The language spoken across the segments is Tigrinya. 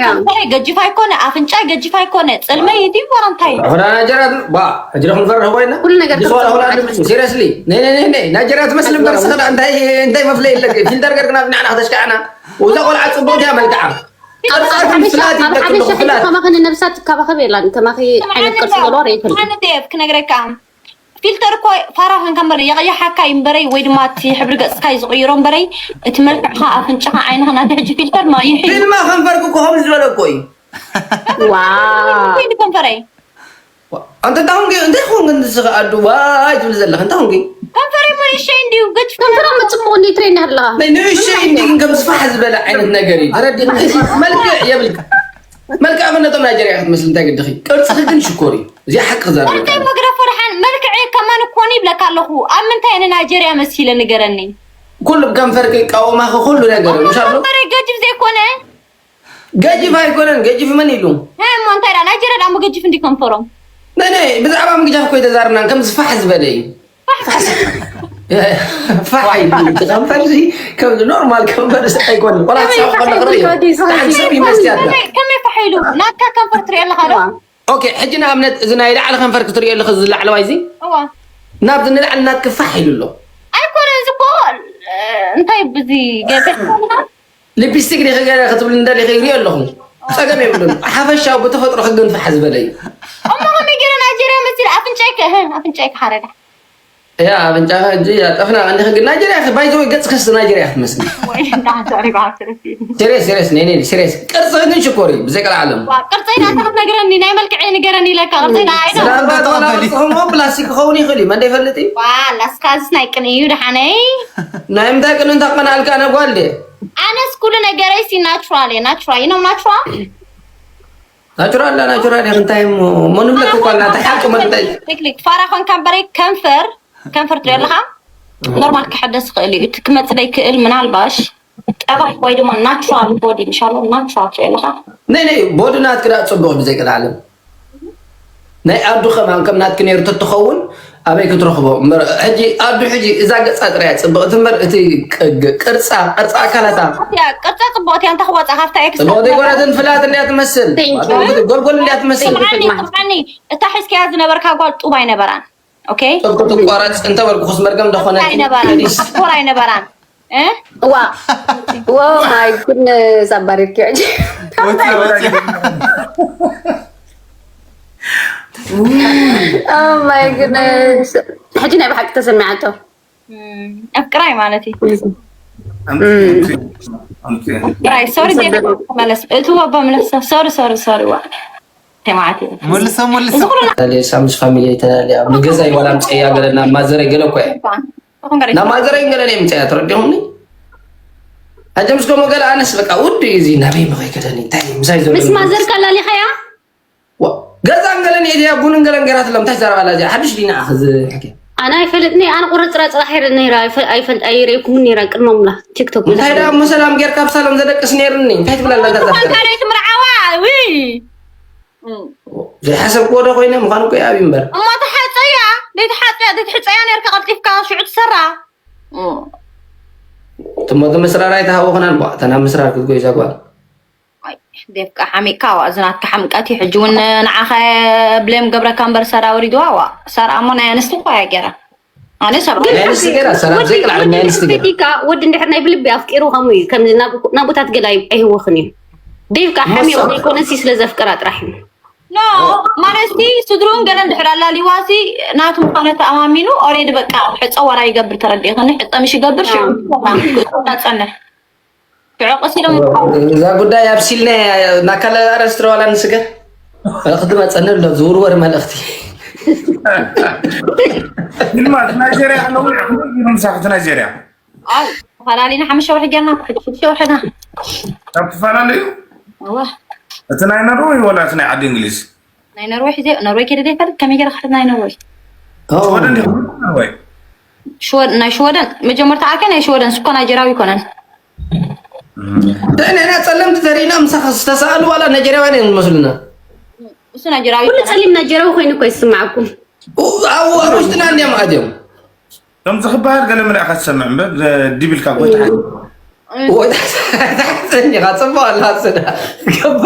ከንፈረይ ገጅፍ ኣይኮነ፣ ኣፍንጫይ ገጅፍ ኣይኮነ፣ ጽልመይ እቲ ዋላ እንታይ። ኣሁን ናይጀርያ ባ እጅረ ክንፈርህ ኮይና ኩሉ ነገር ዝሶ ተፈጥሮ ኣሁን ኣለ። ሲሪየስሊ ነይ ነይ ነይ ነይ ናይጀርያ ትመስል እምበር ስኸዳ እንታይ እንታይ መፍለይ የለክ። ፊልተር ገርግና ንዓና ከተሽካዕና። ወዛ ቆልዓ ጽቡቅ እያ መልክዓ። ቅርጻ ኣብ ሓበሻ ፍላት ኣብ ይብለክ ሓበሻ ኣለኹ ፍላት። ከማኺ ንነብሳ ትከባኸብ የላን። ከማኺ ዓይነት ቅርጺ ዘለዎ ርእይቶ ኣነ። ክነግረካ ፊልተር እኮ ፋራ ኮንካ እምበር የቐይሓካ እዩ እምበረይ፣ ወይ ድማ እቲ ሕብሪ ገጽካ እዩ ዝቕይሮ እምበረይ፣ እቲ መልክዕኻ፣ ኣፍንጫኻ፣ ዓይንኻ ናቲ ሕጂ ፊልተር ማ ይሕዩ። ፊልማ ከንፈርክ እኮ ከምዚ ዝበለ እኮ እዩ። ዋው። ከንፈረይ። ኣንተ እንታይ ኾንክ? እንታይ ኾንክ? እንድስኻ ኣዱ ዋይ ትብል ዘለኻ እንታይ ኾንክ? ከንፈረይ እሞ ንእሸይ እንድዩ፣ ገጭ ከንፈራ መጽቡቕ እንድዩ ትሬን ኣለኻ። ናይ ንእሸይ እንድዩ ግን ከም ዝፋሕ ዝበለ ዓይነት ነገር እዩ። ተረዲእኻ? እዚ መልክዕ የብልካ። መልክዕ ኣብነቶም ናይጀርያ ክትመስል እንታይ ግድኺ? ቅርጽኺ ግን ሽኮር እዩ። እዚኣ ሓቂ ክዛረብ። ወደይ መግረፎ ደሓን መልክዐይ ከማን እኮን ይብለካ ኣለኹ። ኣብ ምንታይ ንናይጀርያ መሲለ ንገረኒ። ኩሉ ከንፈርኪ ይቃወማኺ ኩሉ ነገር እዩ። ምሻሎ? ከንፈረይ ገጅፍ ዘይኮነ? ገጅፍ ኣይኮነን። ገጅፍ መን ኢሉ? እ፣ እሞ እንታይ ደኣ ናይጀርያ ደኣ እሞ ገጅፍ እንዲ ከንፈሮም? ናይ ናይ ብዛዕባ ምግጃፍ እኮ ኣይተዛረብናን። ከም ዝፋሕ ዝበለ እዩ። ፋሕ ኢሉ እቲ ከንፈር እዚ ከም ኖርማል ከንፈር እዚ ኣይኮነን። ቆላ ከመይ ትሳቕ ፋሕ ከሎ ኢሉ ክርኢ እዩ። ከዲ ሰው ሓንቲ ሰብ ይመስል ኣላ። ከመይ፣ ከመይ ፋሕ ኢሉ? ናትካ ከንፈር ትርኢ ኣለኻ ዶ? ኦኬ፣ ሕጂ ንኣብነት እዚ ናይ ላዕሊ ከንፈር ክትሪኦ ኣለኺ፣ እዚ ላዕለዋይ እዚ? እዋ። ናብዚ ንላዕሊ ናትኪ ፋሕ ኢሉ ኣሎ። ኣይኮነን፣ እዚ እኮ፣ እ፣ እንታይ ብዚ ገበ-፣ ሊፕስቲክ ዲኺ ገለ ክትብል እንደሊኺ ይሪኦ ኣለኹ። ጸገም የብሉን። ሓፈሻዊ ብተፈጥሮ ክግንፍሓ ዝበለ እዩ። እሞ ከመይ ገይረ ናይጀርያ መሲለ ኣፍንጫይ ከ-፣ እ፣ ኣፍንጫይ ክሓረዳ? ያ፣ ኣፍንጫኻ ሕጂ ያጠፍና ቀንዲኺ ግን ናይጀርያ ባይ ዘ ወይ ገጽ ክስ ናይጀርያ ክትመስሊ። ወይ፣ እንዳሓንሳሪ በዓል ሰለስቲን። ሲሪየስ፣ ሲሪየስ፣ ነይ፣ ነይ፣ ሲሪየስ። ቅርጽ ግን ሽኮር እዩ፣ ብዘይ ቀልዓለም። ዋ፣ ቅርጸይ ናታ ክትነግረኒ፣ ናይ መልክዐይ ንገረኒ ኢለካ፣ ቅርጸይ ንዓይ ዶ? ምናልባት ዋላ ቅርጽ ኾሞ ፕላስቲክ ክኸውን ይኽእል እዩ፣ መን ይፈልጥ እዩ? ዋ፣ ላስካስ ናይ ቅን እዩ፣ ደሓነይ። ናይ ምንታይ ቅን እንታ ቀናልካ፣ ኣነ ጓል ድየ? ኣነስ ኩሉ ነገረይ ሲ ናቹራል እየ፣ ናቹራል፣ you know ናቹራል? ናቹራል፣ ናቹራል፣ እንታይ እሞ፣ ሞ ንብለክ እኮ ኣላ፣ እንታይ ሓቂ መግለጺ? ቴክኒክ፣ ፋራ ኾንካ እምበረይ ከንፈር ከንፈር ትሪኦ ኣለኻ? ኖርማል ክሕደስ ይኽእል እዩ። እቲ ክመጽእ ዘይክእል ምናልባሽ ጠባይ ወይ ድማ ናቹራል ቦዲ፣ ምሻሎ ናቹራል ትሪኦ ኣለኻ? ነይ፣ ነይ፣ ቦዲ ናትኪ ደኣ ጽቡቕ ብዘይ ቀልዓለም። ናይ ኣዱ ከማን ከም ናትኪ ነይሩ ተትኸውን ኣበይ ክትረኽቦ? እምበር ሕጂ ኣዱ ሕጂ እዛ ገጻ ጥራይ እያ ጽብቕቲ እምበር እቲ ቅ-፣ ግ-፣ ቅርጻ፣ ቅርጻ ኣካላታ እያ፣ ቅርጻ ጽብቕቲ እያ፣ እንተ ክወጻ ካብታ ኤክስ ጽብቕቲ ኣይኮነትን፣ ፍላት እንድያ ትመስል። Thank you። ጎልጎል እንድያ ትመስል። ስምዓኒ፣ ስምዓኒ፣ እታ ሒዝካያ ዝነበርካ ጓል ጡብ ኣይነበራን። ኦኬ? ጡብ ክትቋረጽ እንተ በልኩኹስ መርገም ደኾነ ኣይነበራን። ፕሊስ። ኣፍኮር ኣይነበራን። እ? ዋ። ኦ ማይ ጉድነስ፣ ኣባሪርኪ ሕጂ። ወፂ፣ ወፂ። ኦ ማይ ጉድነስ። ሕጂ ናይ ብሓቂ ተሰሚዓቶ። እም፣ ኣፍቅራይ ማለት እዩ። ኣምፂ፣ ኣምፂ፣ ኣምፂ። ኣፍቅራይ፣ ሶሪ፣ ዜና ተመለስ። እቲ ወባ መለስ። ሶሪ፣ ሶሪ፣ ሶሪ፣ ዋ። ተማዕቲ። መልሶ፣ መልሶ። እዚ ኩሉ ና-፣ ተላለየ፣ ሳምስ ፋሚሊ ተላለየ። ኣብ ገዛይ ዋላ ምፀያ ገለ ናብ ማዘረይ ገለ እኮ እየ። እኮ ገለ ናብ ማዘረይ ገለ እየ ምፀያ፣ ተረዲኹምኒ? ኣጀምስ ከምኡ ገለ ኣነስ በቃ ውድ እዩ እዚ ናበይ መኸይ ከደኒ፣ እንታይ እዩ ምሳይ ዘሎ? ምስ ማዘር ካላሊኻያ? ዋ፣ ገዛን ገለን እየ እዚኣ ቡንን ገለን ገይራትሎም፣ እንታይ ትዛረባ ኣላ እዚኣ? ሓድሽ ዲና ኣኸ ዝሕኪ? ኣነ ኣይፈልጥኒ፣ ኣነ ቁርፅራፅ ጥራሕ እየ ነይራ፣ ኣይፈ-፣ ኣይፈል-፣ ኣይረእኩምን ነይራ ቅድሚ ኣምላኽ ቲክቶክ እንታይ ደኣ እሞ ሰላም ጌርካ ኣብ ሳሎም ዘደቅስ ነይርኒ፣ እንታይ ትብላ ኣላ እዛ ዛፍራ? ካልኣይቲ ምርዓዋ፣ ውይ። ዘይሓሰብክዎ ዶ ኮይነ ምዃኑ እኮ እዩ ኣብዩ እምበር። እሞ ተሓፀያ፣ ዘይተሓፀያ፣ ዘይትሕፀያ ነይርካ ቀልጢፍካ ሽዑ ትሰራ። እሞ እቲ ምስራር ኣይተሃወኽናን፣ ቧ፣ እታ ናብ ምስራር ክትጎይ እዛ ጓል። ኣይ፣ ዴፍካ ሓሚቕካ፣ ዋ፣ እዚ ናትካ ሓምቀት እዩ። ሕጂ እውን ንዓኸ ብሌም ገብረካ እምበር ሰራ ወሪድዋ፣ ዋ፣ ሰራ እሞ ናይ ኣንስቲ እኮ እያ ገይራ። ኣነ ሰብኣይ ናይ ኣንስቲ ገይራ፣ ሰላም ወዲ፣ ዘይቅላዕ ወዲ ናይ ኣንስቲ ገይራ። ዴፍካ፣ ወዲ እንድሕር ናይ ብልቢ ኣፍቂሩ ከምኡ እዩ። ከምዚ ናብ፣ ናብኡታት ገለ ኣይ-፣ ኣይህወኽን እዩ። ዴፍካ እሞ ሓሚቑ እሱ ዘይኮነሲ ስለ ዘፍቅራ ጥራሕ እዩ። ኖ፣ ማለት ሲ ስድሩን ገለ እንድሕር ኣላሊዋሲ ናቱ ምዃነ ተኣማሚኑ፣ ኦሬዲ በቃ ሕፀ ዋራ ይገብር፣ ተረዲእኽኒ? ሕፀ ምሽ ይገብር፣ ሽዑ ኣዎ። እናፀንሕ። ሽዑ ቀስ ኢሎም እዛ ጉዳይ ኣብሲልና ናካለ ኣረስትሮ ዋላ ንስገር ክትመፀኒ ኣሎ ዝውርወር መልእኽቲ። ይልማ፣ እቲ ናይጀርያ ከለዉ ኢኹም፣ ኢኹም ምሳኺ እቲ ናይጀርያ? ኣይ፣ ተፈላለዩና ሓሙሽተ ወርሒ ጌርና፣ ሕጂ ሽዱሽተ ወርሕና። ካብ ትፈላለዩ? እዋ። እቲ ናይ ኖርወይ ወላ እቲ ናይ ዓዲ እንግሊዝ? ናይ ኖርወይ ሒዘ፣ ኖርወይ ከይደ ዘይፈልጥ፣ ከመይ ገይረ ክሕደት ናይ ኖርወይ? ኦ። ሽወደን ዲኹም? ኖርወይ? ሽወ-፣ ናይ ሽወደን፣ መጀመርታ ዓርከ ናይ ሽወደን፣ ስኮ ናይጀራዊ ይኮነን። እም። እንታይ ንሕና ጸለምቲ ተሪእና ምሳኻ ዝተሰኣሉ ዋላ ናይጀርያውያን እዮም ዝመስሉና? እሱ ናይጀራዊ ኩሉ ይኮነን። ጸሊም ናይጀራዊ ኮይኑ እኮ ይስምዓኩም። ኡ-፣ ኣብ፣ ኣብ ውሽጥና እንዲያም ኣትዮም። ከምዚ ክበሃል ገለ መለ ኢኻ ትሰምዕ እምበር፣ ዲብ ኢልካ ጎይታ ሓቂ። ወዳሰኒኻ ጽቡቕ ኣላ ስዳ ገባ።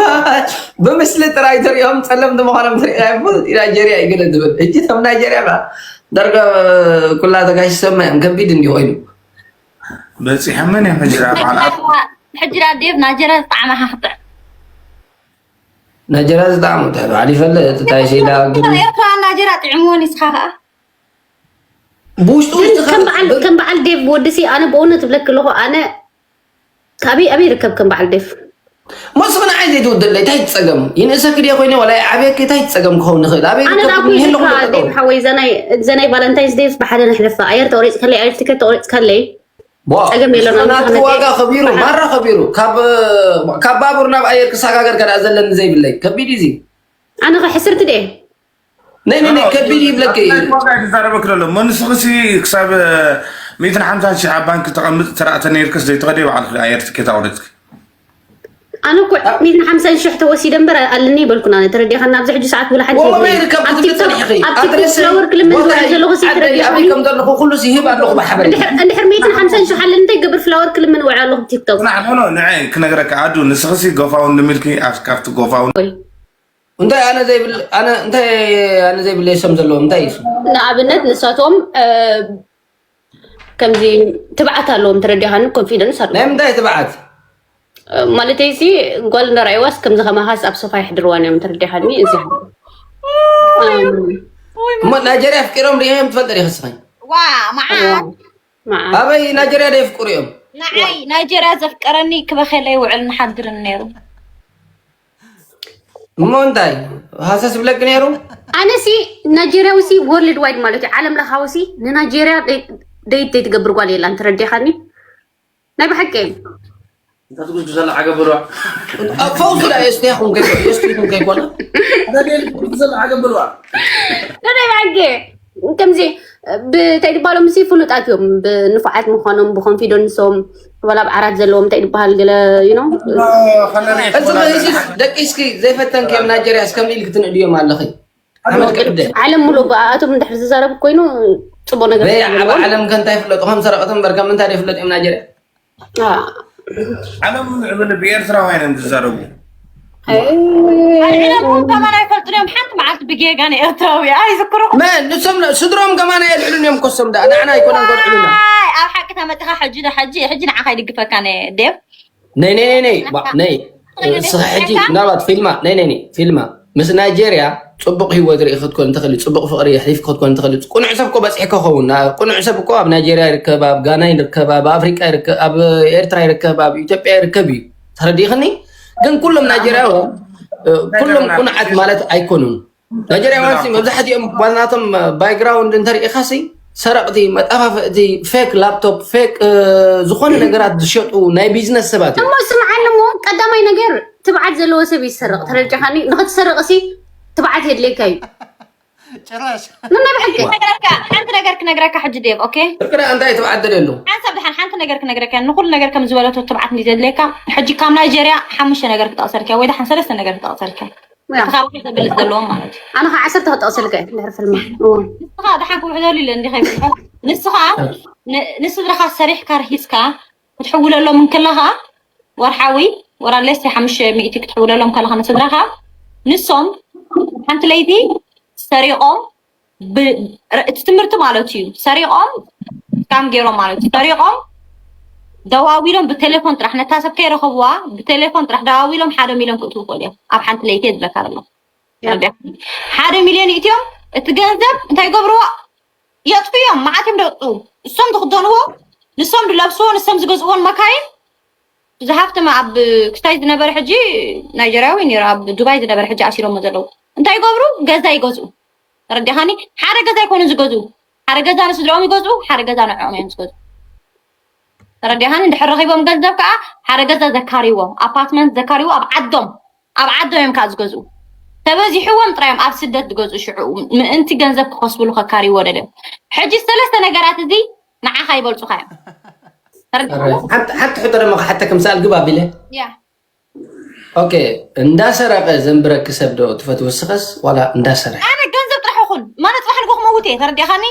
ብምስሊ ጥራይ ትሪኦም ጸለምቲ ምዃኖም ትሪእካ ይብል ናይጀርያ እዩ ገለ ትብል። እጂ ቶም ናይጀርያ ባ ዳርጋ ኩላ ተጋሽ ሰማ እዮም። ከቢድ እንዲ ኮይኑ በፂሐመን እዮም ሕጂ ዳ በዓል ኣብ ሕጂ ዳ ዴቭ ናጀራ ዝጣዕመ ሃክጥዕ ናጀራ ዝጣዕሙ እንታይ በዓል ይፈልጥ እንታይ ሲዳ ግዲ ኤርትራ ናጀራ ጥዕምዎን ይስኻ ከዓ ብውሽጡ ግን ውሽጥኻ ከም በዓል ከም በዓል ዴቭ ወድሲ ኣነ ብእውነት እብለክ ኣለኹ ኣነ ካበይ ኣበይ ይርከብ ከም በዓል ዴቭ ሞስ ንዓይ ዘይትውድለይ እንታይ ትፀገም ይንእሰክ ድየ ኮይነ ዋላ ዓብየክ እንታይ ትፀገም ክኸውን ንኽእል ኣበይ ኣነ ይርከብ ዳኩ ይህሉ ይዝካ ዴቭ ሓወይ ዘናይ ዘናይ ቫለንታይንስ ዴቭ ብሓደ ንሕለፋ ኣየር ተቆሪፅከለይ ኣየር ትኬት ተቆሪፅከለይ ፀገም የለን፣ ኣነ ናትኪ ክመፀ- ዋጋ ከቢሩ ማራ ከቢሩ ካብ ካብ ባቡር ናብ ኣየር ክሰጋገር ከዳ ዘለኒ ዘይብለይ ከቢድ እዩ እዚ ኣነ ከ ሕስርቲ ድየ ነይ ነይ ነይ ከቢድ ይብለኪ ዋጋ ይዛረበክ ዘሎ እሞ ንስኽሲ ክሳብ ሚእትን ሓምሳን ሺሕ ኣብ ባንክ ተቐምጥ ተራእተ ነይርክስ ዘይትኸደ በዓልክ ኣየር ትኬት ኣውረድክ ኣነ እኮ ሚእትን ሓምሳን ሽሕ ተወሲደ እምበር ኣለኒ ይበልኩን ኣነ ተረዲኻና ኣብዚ ሕጂ ሰዓት ውላ ሓንቲ ወላ የብለይ። ይርከብ ኣብ ክትብል ቲክቶክ ጸኒሕኺ። ኣብ ቲክቶክ ኣድረስ ፍላወር ክልምን ቦታ ዝውዕል ዘለኹ ሲ ዓደይ ኣበይ ተረዲኻኒ ከም ዘለኹ ኩሉ ይህብ ኣለኹ ብሓበሬታ እንድሕር እንድሕር ሚእትን ሓምሳን ሽሕ ኣለኒ እንታይ ይገብር ፍላወር ክልምን ውዕል ኣለኹ ቲክቶክ ጽናሕ ኖ ኖ ንዐ ክነግረካ ኣዱ ንስኽሲ ጎፋውንድሚ ኢልኪ ኣብ- ካብቲ ጎፋውንድ እንታይ ኣነ ዘይብል ኣነ እንታይ ኣነ ዘይብለይ ሰም ዘለዎ እንታይ እዩ እሱ? ንኣብነት ንሳቶም እ፣ ከምዚ ትብዓት ኣለዎም ተረዲኻኒ ኮንፊደንስ ኣለዎም ናይ ምንታይ ትብዓት ማለተይ ሲ ጓል እንዳረኣይዋስ ከምዚ ከማኻስ ኣብ ሶፋ ይሕድርዋን እዮም ተረዲኻኒ እዚ እሞ ናይጀርያ ኣፍቂሮም ሪኦም ትፈልጥ ዲኺ እስኺ ዋ መዓት መዓ ኣበይ ናይጀርያ ዶ የፍቅሩ እዮም ንዓይ ናይጀርያ ዘፍቀረኒ ክበኸለይ ውዕል ንሓድርን ነይሩ እሞ እንታይ ሃሰስ ብለቂ ነይሩ ኣነ ሲ ናይጀርያዊ ሲ ወርልድ ዋይድ ማለት እዩ ዓለም ለኻዊ ሲ ንናይጀርያ ደይት ዘይትገብር ጓል የላን ተረዲኻኒ ናይ ብሓቂ እንተ ትጉስጉሰላ ዓገብ በልዋ ፈውሱ ዳ የስትያኹም ከይኮነ የስትይኹም ከይኮነ ትጉስጉሰላ ዓገብ በልዋ ናይ ብሓቂ ከምዚ ብታይ ድባሎም ሲ ፍሉጣት እዮም ብንፉዓት ምዃኖም ብኮንፊደንሶም ወላ ኣብ ዓራት ዘለዎም እንታይ ድበሃል ገለ you know እዚ ዚ ደቂስኪ ዘይፈተንኪ ኣብ ናይጀርያ እስከም ኢልክ ትንእድዮም ኣለኺ ኣመልክዕደ ዓለም ሙሉ ብኣቶም እንድሕር ዝዛረብ ኮይኑ ፅቡቅ ነገር በይ ዓብ ዓለም ከንታይ ፍለጡ ከም ሰረቅቲ እምበር ከም ምንታይ ይፍለጥ እዮም ናይጀርያ ዓለም ዝብል ብኤርትራውያን እዮም ዝዛረቡ ኣልዕለምውን ከማን ኣይፈልጡን እዮም ሓንቲ መዓልቲ ብጌጋ ንኤርትራዊ ኣይዝክሩ መን ንሶም ስድሮም ከማን ኣየልዕሉን እዮም ኮሶም ዳ ንዓና ኣይኮነን ከልዕሉና ኣብ ሓቂ ተመጢኻ ሕጂ ዶ ሕጂ ሕጂ ንዓኻ ይድግፈካ ነ ዴብ ነይ ነይ ነይ ነይ ባ- ነይ እስኺ ሕጂ ምናልባት ፊልማ ነይ ነይ ነይ ፊልማ ምስ ናይጀርያ ፅቡቅ ህይወት ርኢ ክትኮን ትኽእል ፅቡቅ ፍቅሪ ሕሊፍ ክትኮን ትኽእል ቁኑዕ ሰብ እኮ በፂሕ ከኸውን ና- ቁኑዕ ሰብ እኮ ኣብ ናይጀርያ ይርከብ ኣብ ጋና ይርከብ ኣብ ኣፍሪቃ ይርከብ ኣብ ኤርትራ ይርከብ ኣብ ኢትዮጵያ ይርከብ እዩ ተረዲኽኒ ግን ኩሎም ናይጀርያውያን እ፣ ኩሎም ቁኑዓት ማለት ኣይኮኑን ናይጀርያውያን ሲ መብዛሕትኦም ባናቶም ባክግራውንድ እንተሪኢኻ ሲ ሰረቕቲ መጠፋፍእቲ ፌክ ላፕቶፕ ፌክ እ፣ ዝኾነ ነገራት ዝሸጡ ናይ ቢዝነስ ሰባት እዮም እሞ ስምዓኒ እሞ ቀዳማይ ነገር ትብዓት ዘለዎ ሰብ ይሰርቕ ተረዲኻኒ ንኽትሰርቕ ሲ ትብዓት የድልየካ እዩ ጭራሽ ምናይ ብሓቂ ነገርካ ሓንቲ ነገር ክነግረካ ሕጂ ዴብ ኦኬ ፍቅሪ እንታይ ትብዓት ደልየሉ ሓንሳብ ድሓን ሓንቲ ነገር ክነግረካ ንኩሉ ነገር ከም ዝበለቶ ትብዓት እንዲ ዘድልየካ ሕጂ ካብ ናይጀርያ ሓሙሽተ ነገር ክጠቕሰልካ ወይ ድሓን ሰለስተ ነገር ክጠቕሰልካ ያ፣ ተኻባቢ ዘብልጥ ዘለዎም ማለት እዩ ኣነ ከዓ ዓሰርተ ክጠቕሰልካ እየ ድሕሪ ፍልማ እዎ። ንስኻ ድሓን ክውሕደሉ ኢለ እንዲ ከይብልካ ንስኻ ን- ንስድራኻ ሰሪሕካ ርሂፅካ ክትሕውለሎም እንከለኻ ወርሓዊ ወራለስ ሓሙሽተ ሚእቲ ክትሕውለሎም ከለኻ ንስድራኻ ንሶም ሓንቲ ለይቲ ሰሪቖም ብ- ር- እቲ ትምህርቲ ማለት እዩ ሰሪቖም ስካም ገይሮም ማለት እዩ ሰሪቖም ደዋዊሎም ብቴሌፎን ጥራሕ ነታ ሰብ ከይረኸብዋ ብቴሌፎን ጥራሕ ደዋዊሎም ሓደ ሚሊዮን ክእትዉ ይኽእሉ እዮም ኣብ ሓንቲ ለይቲ እየ ዝብለካ ዘሎ ሓደ ሚሊዮን ይእትዮም እቲ ገንዘብ እንታይ ይገብርዎ የጥፍዮም መዓት እዮም ደጥፉ እሶም ዝክደንዎ ንሶም ዝለብስዎ ንሶም ዝገዝእዎን መካይን ዝሃፍተመ ኣብ ክስታይ ዝነበረ ሕጂ ናይጀርያዊ ነይሩ ኣብ ዱባይ ዝነበረ ሕጂ ኣሲሮሞ ዘለዉ እንታይ ይገብሩ ገዛ ይገዝኡ ተረዲኻኒ ሓደ ገዛ ኣይኮኑ ዝገዝኡ ሓደ ገዛ ንስድርኦም ይገዝኡ ሓደ ገዛ ንዕኦም እዮም ዝገዝኡ ተረዲኻኒ እንድሕር ረኺቦም ገንዘብ ከዓ ሓደ ገዛ ዘካሪዎም ኣፓርትመንት ዘካሪዎ ኣብ ዓዶም ኣብ ዓዶም እዮም ከዓ ዝገዝኡ ተበዚሕዎም ጥራዮም ኣብ ስደት ዝገዝኡ ሽዑ ምእንቲ ገንዘብ ክኸስብሉ ከካሪዎ ደልዮም ሕጂ ሰለስተ ነገራት እዚ ንዓኻ ይበልፁኻ እዮም ሓንቲ ሕቶ ደሞ ክሓተክ ምሳል ግብ ኣቢለ ያ ኦኬ እንዳሰረቀ ዘንብረክ ሰብ ዶ ትፈትው እስኸስ ዋላ እንዳሰረሐ ኣነ ገንዘብ ጥራሕ ይኹን ማለት ፅባሕ ንግሆ ክመውት እየ ተረዲኻኒ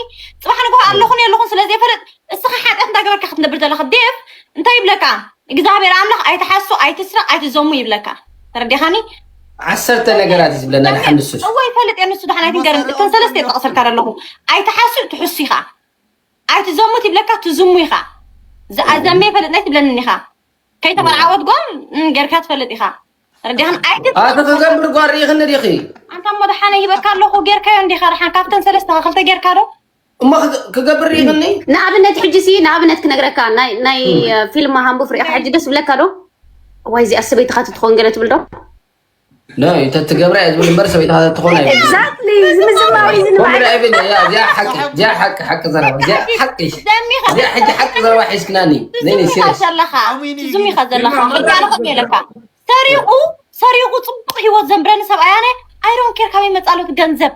ፅባሕ ንግሆ ኣለኹን የለኹን ስለ ዘይፈልጥ እስኻ ሓጢኣት እንዳገበርካ ክትነብር ዘለኻ ዴፍ እንታይ ይብለካ እግዚኣብሔር ኣምላኽ ኣይትሓሱ፣ ኣይትስረቕ፣ ኣይትዘሙ ይብለካ። ተረዲኻኒ? ዓሰርተ ነገራት እዩ ዝብለና። ንሓንሱስ እወ ይፈልጥ እየ። ንሱ ደሓን ኣይትንገርን። እተን ሰለስተ የጠቕሰልካ ዘለኹ። ኣይትሓሱ፣ ትሕሱ ኢኻ። ኣይትዘሙት ይብለካ፣ ትዝሙ ኢኻ። ዝኣዘመ ይፈልጥ ናይ ትብለኒ ኢኻ። ከይተመርዓወት ጓል ም፣ ጌርካ ትፈልጥ ኢኻ። ተረዲኻን? ኣይትት ኣቲ ክገብር ጓር ርኢኽኒ ዲኺ? ኣንታ እሞ ደሓነ ሂበካ ኣለኹ። ጌርካዮ እንዲኻ ደሓን። ካብተን ሰለስተ ክልተ ጌርካ ዶ? እሞ ክግ- ክገብር ርኢኽኒ? ንኣብነት ሕጂ ሲ ንኣብነት ክነግረካ ናይ ናይ ፊልም ሃንቡፍ ሪኢኻ ሕጂ ደስ ብለካ ዶ? ዋይ እዚኣ ሰበይትኻ ትትኾን ገለ ትብል ዶ? ኖ፣ ተትገብራ እያ ዝብል እምበር ሰበይትኻ ተትኾን ኣይብል። Exactly ዝምዝማዊ ከምኡ ዳ ኣይብል። እያ፣ እዚኣ ሓቂ፣ እዚኣ ሓቂ፣ ሓቂ ዘረባ፣ እዚኣ ሓቂ። ዘሚኻ እዚኣ ሕጂ ሓቂ ዘረባ ሒዝክናኒ። ነይ ነይ ትዝሚኻ ሲሪየስ። ዘለኻ ትዝሚኻ ዘለኻ። ሕጂ ኣነ ከምኡ ኢለካ። ሰሪቑ ሰሪቑ ጽቡቕ ህይወት ዘንብረኒ ሰብኣይ ኣነ I don't care ካበይ መጻሎት ገንዘብ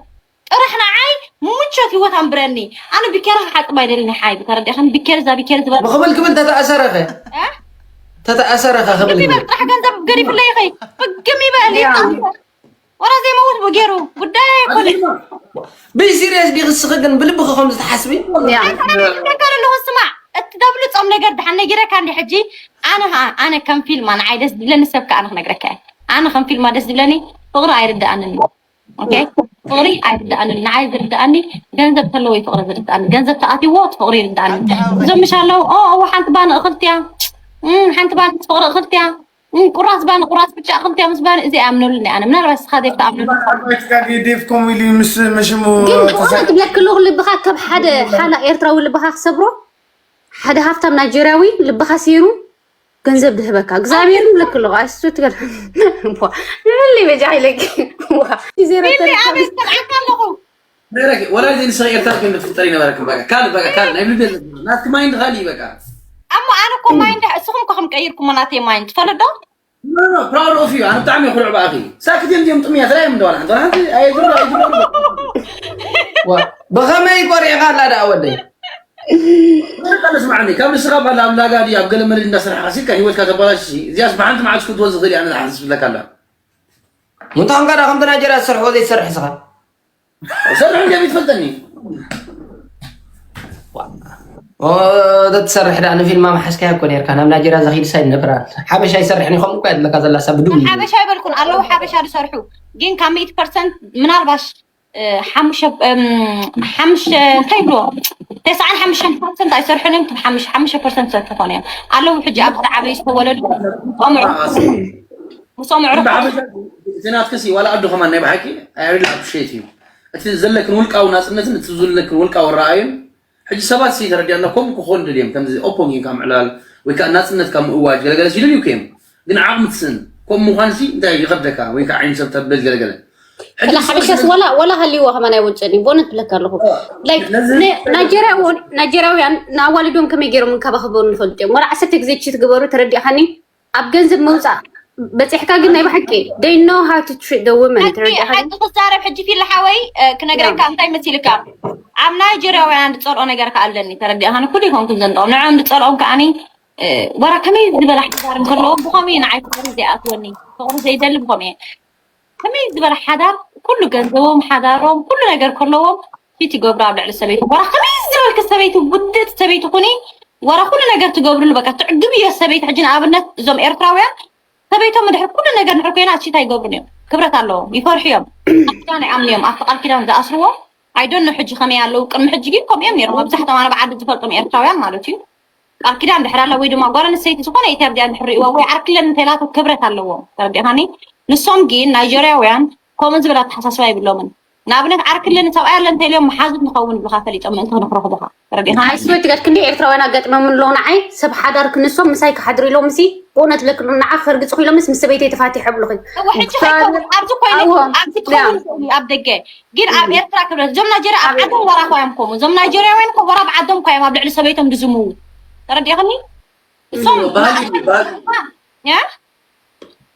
ጥራሕ ንዓይ ምቾት ህይወት ኣንብረኒ። ኣነ ቢኬራ ክሓጥብ ኣይደልን ሓይ ተረዲእኽን? ቢኬር እዛ ቢኬር ዝበል ብኽብል ክብል ተተኣሰረኸ እ? ተተኣሰረኸ ክብል ግም ይበል ክብል ጥራሕ ገንዘብ ገዲፍለይ ይኸይ ፍግም ይበል ይጣ ወራ ዘይመውት ብገይሩ ጉዳይ ኣይኮነ ብይ ሲሪየስ ዲኽስኺ ግን ብልብኺ ከም ዝተሓስቢ ያ ይብለካ ኣለኹ። ስማዕ እቲ ደብልፆም ነገር ድሓን ነጊረካ እንዲ ሕጂ ኣነ ኸዓ ኣነ ከም ፊልማ ንዓይ ደስ ዝብለኒ ሰብ ከኣ ኣነ ክነግረካ እየ። ኣነ ከም ፊልማ ደስ ዝብለኒ ፍቕሪ ኣይርድኣንን እዩ። ኦኬ ፍቕሪ ኣይርድኣንን። ንዓይ ዝርድኣኒ ገንዘብ ተለዎ እዩ ፍቕሪ ዝርድኣኒ። ገንዘብ ተኣትይዎ እቲ ፍቕሪ ይርድኣኒ። እዞም ምሽ ኣለዉ ኦ እዋ ሓንቲ ባኒ እኽልትያ እም፣ ሓንቲ ባኒ ምስ ፍቕሪ እኽልትያ እም፣ ቁራስ ባኒ ቁራስ ብጫ እኽልትያ ምስ ባኒ እዚ ኣይኣምነሉን እየ ኣነ። ምናልባት ንስኻ ዘይትኣምነሉ ዴቭ ከምኡ ኢሉ ምስ መሽሙ ግን ብእውነት ብለክሉ ልብኻ ካብ ሓደ ሓላ ኤርትራዊ ልብኻ ክሰብሮ ሓደ ሃፍታም ናይጀርያዊ ልብኻ ሲሩ ገንዘብ ድህበካ እግዚኣብሔር ምልክ ኣለኹ ኣይሱ ትገል ንበሊ በጃ ኢለኪ ዜሮ ቢኒ ኣበይ ዝተልዓካ ኣለኹ ነረኪ ወላ ዘይንስኻ ኤርትራ ግን ትፍጠር ይነበረክን በቃ ካል በቃ ካል ናይ ብልቤል ናትክ ማይንድ ካል በቃ ኣሞ ኣነ እኮ ማይንድ እስኹም እኮ ከም ቀይርኩሞ ናተይ ማይንድ ትፈልጥ ዶ ፕራውድ ኦፍ ዩ ኣነ ብጣዕሚ ኩርዕ ብኣኺ ሳክት እዮም እዮም ጥምያ ተላይ ምደዋል ሓንቲ ሓንቲ ኣይግሩ ኣይግሩ ብኸመይ ቆሪዕካ ኣላ ደኣ ወደይ ስማዕኒ ካብ ንስኻ ባላ ኣብ ላጋ ድዩ ኣብ ገለ መለድ እንዳሰራሕካ ሲልካ ሂወትካ ተባላሽ እዚኣስ ብሓንቲ መዓልቲ ክትወዝ ዝኽእል እያ ንዝሓስብ ዝብለካ ኣላ ሙንታ ከምካ ደኣ ከምቲ ናይጀርያ ዝሰርሕዎ ዘይትሰርሕ ስኻ ሰርሑ እንዲያ ይትፈልጠኒ ተትሰርሕ ደኣ ንፊልማ መሓዝካያ እኮ ነርካ ናብ ናይጀርያ ዘኺድ ሳይ ነብራ ሓበሻ ይሰርሕ ኒ ከምኡ እኳ የድለካ ዘላ ሰብ ብድም ሓበሻ ይበልኩን ኣለዉ ሓበሻ ዝሰርሑ ግን ካብ ሚእቲ ፐርሰንት ምናልባሽ ሓሙሽተ እንታይ ይብልዎ ተስዓን ሓሙሽተን ፐርሰንት ኣይሰርሑን እዮም ሓሙሽተ ፐርሰንት ዝሰርሑ ኮነ እዮም ኣለዉ ሕጂ ኣብ ዝዓበዩ ዝተወለዱ ቆምዑ ምስ ቆምዑ እቲ ናትክሲ ዋላ ኣዱ ከማን ናይ ብሓቂ ኣይሪል ኣፕሪሼት እዩ እቲ ዘለክን ውልቃዊ ናፅነትን እቲ ዘለክን ውልቃዊ ረኣዩን ሕጂ ሰባት ሲ ተረዲኣና ከምኡ ክኾን ደልዮም ከምዚ ኦፖን ጌንካ ምዕላል ወይ ከዓ ናፅነትካ ምእዋጅ ገለገለ ሲደልዩ እዮም ግን ዓቕሚ ትስእን ከምኡ ምዃን ሲ እንታይ ይኸብደካ ወይ ከዓ ዓይኒ ሰብ ተብል ገለገለ ላ ሓበሻስ ወላ ወላ ሃልይዎ ከማን ኣይወፅእን እዩ ቦነት ብለካ ኣለኹ ናይጀርያውያን ንኣዋልዶም ከመይ ገይሮም እንከባኽበሩ ንፈልጡ እዮም ወላ ዓሰርተ ግዜ ችት ግበሩ ተረዲእኻኒ ኣብ ገንዘብ መውፃእ በፂሕካ ግን ናይ ብሓቂ they know how to treat the women ተረዲእኻ ሓቂ ክዛረብ ሕጂ ፊል ሓወይ ክነግረካ እንታይ መሲልካ ኣብ ናይጀርያውያን ዝፀልኦ ነገር ከዓ ኣለኒ ተረዲእኻ ንኩሉ ይኮንኩ ዘንጠው ንዕኦም ዝፀልኦም ከዓኒ ወራ ከመይ ዝበለ ሓዳር እንከለዎም ብኸመይ ንዓይ ፍቅሪ ዘይኣትወኒ ፍቅሪ ዘይደሊ ብኸመይ ከመይ ዝበለ ሓዳር ኩሉ ገንዘቦም ሓዳሮም ኩሉ ነገር ከለዎም ፊት ይገብሩ ኣብ ልዕሊ ሰበይቱ ወራ ከመይ ዝበልክ ሰበይቲ ውድእቲ ሰበይቲ ኩኒ ወራ ኩሉ ነገር ትገብርሉ በቃ ትዕግብ እዮ ሰበይቲ ሕጂ ንኣብነት እዞም ኤርትራውያን ሰበይቶም ድሕር ኩሉ ነገር ድሕር ኮይና ቺት ኣይገብሩን እዮም ክብረት ኣለዎም ይፈርሑ እዮም ኣብ ኪዳን ኣይኣምኑ እዮም ኣብቲ ቃል ኪዳን ዝኣስርዎ ኣይዶኖ ሕጂ ከመይ ኣለዉ ቅድሚ ሕጂ ግን ከምኡ እዮም ነይሮም መብዛሕቶም ኣነ ብዓዲ ዝፈልጦም ኤርትራውያን ማለት እዩ ቃል ኪዳን ድሕር ኣላ ወይ ድማ ጓል ኣንስተይቲ ዝኾነ ኢትዮጵያ ድሕር ሪእዋ ወይ ዓርክለን እንተይላቶ ክብረት ኣለዎም ተረዲኻኒ ንሶም ግን ናይጀርያውያን ከምኡ ዝብል ኣተሓሳስባ ይብሎምን ንኣብነት ዓርክለን ሰብኣይ ኣለ እንተኢልዮም መሓዙት ንኸውን ብካ ፈሊጦም ምእንቲ ክንኽረኽቡካ ተረዲኻኒ ኣይስወት ትገድ ክንዲ ኤርትራውያን ኣጋጥመም ኣለዉ ንዓይ ሰብ ሓዳር ክንሶም ምሳይ ክሓድሩ ኢሎም ሲ ብእውነት ለክሉ ንዓ ከርግፅኹ ኢሎምስ ምስ ሰበይተይ ተፋቲሐ ብሉኺ ሕጂ ከይከውን ኣብዚ ኮይኑ ኣብዚ ክኸውን ይኽእል ኣብ ደገ ግን ኣብ ኤርትራ ክብረት እዞም ናይጀርያ ኣብ ዓዶም ወራ ኳዮም ከምኡ እዞም ናይጀርያውያን ኮ ወራ ኣብ ዓዶም ኳዮም ኣብ ልዕሊ ሰበይቶም ድዝምዉ ተረዲእኽኒ እሶም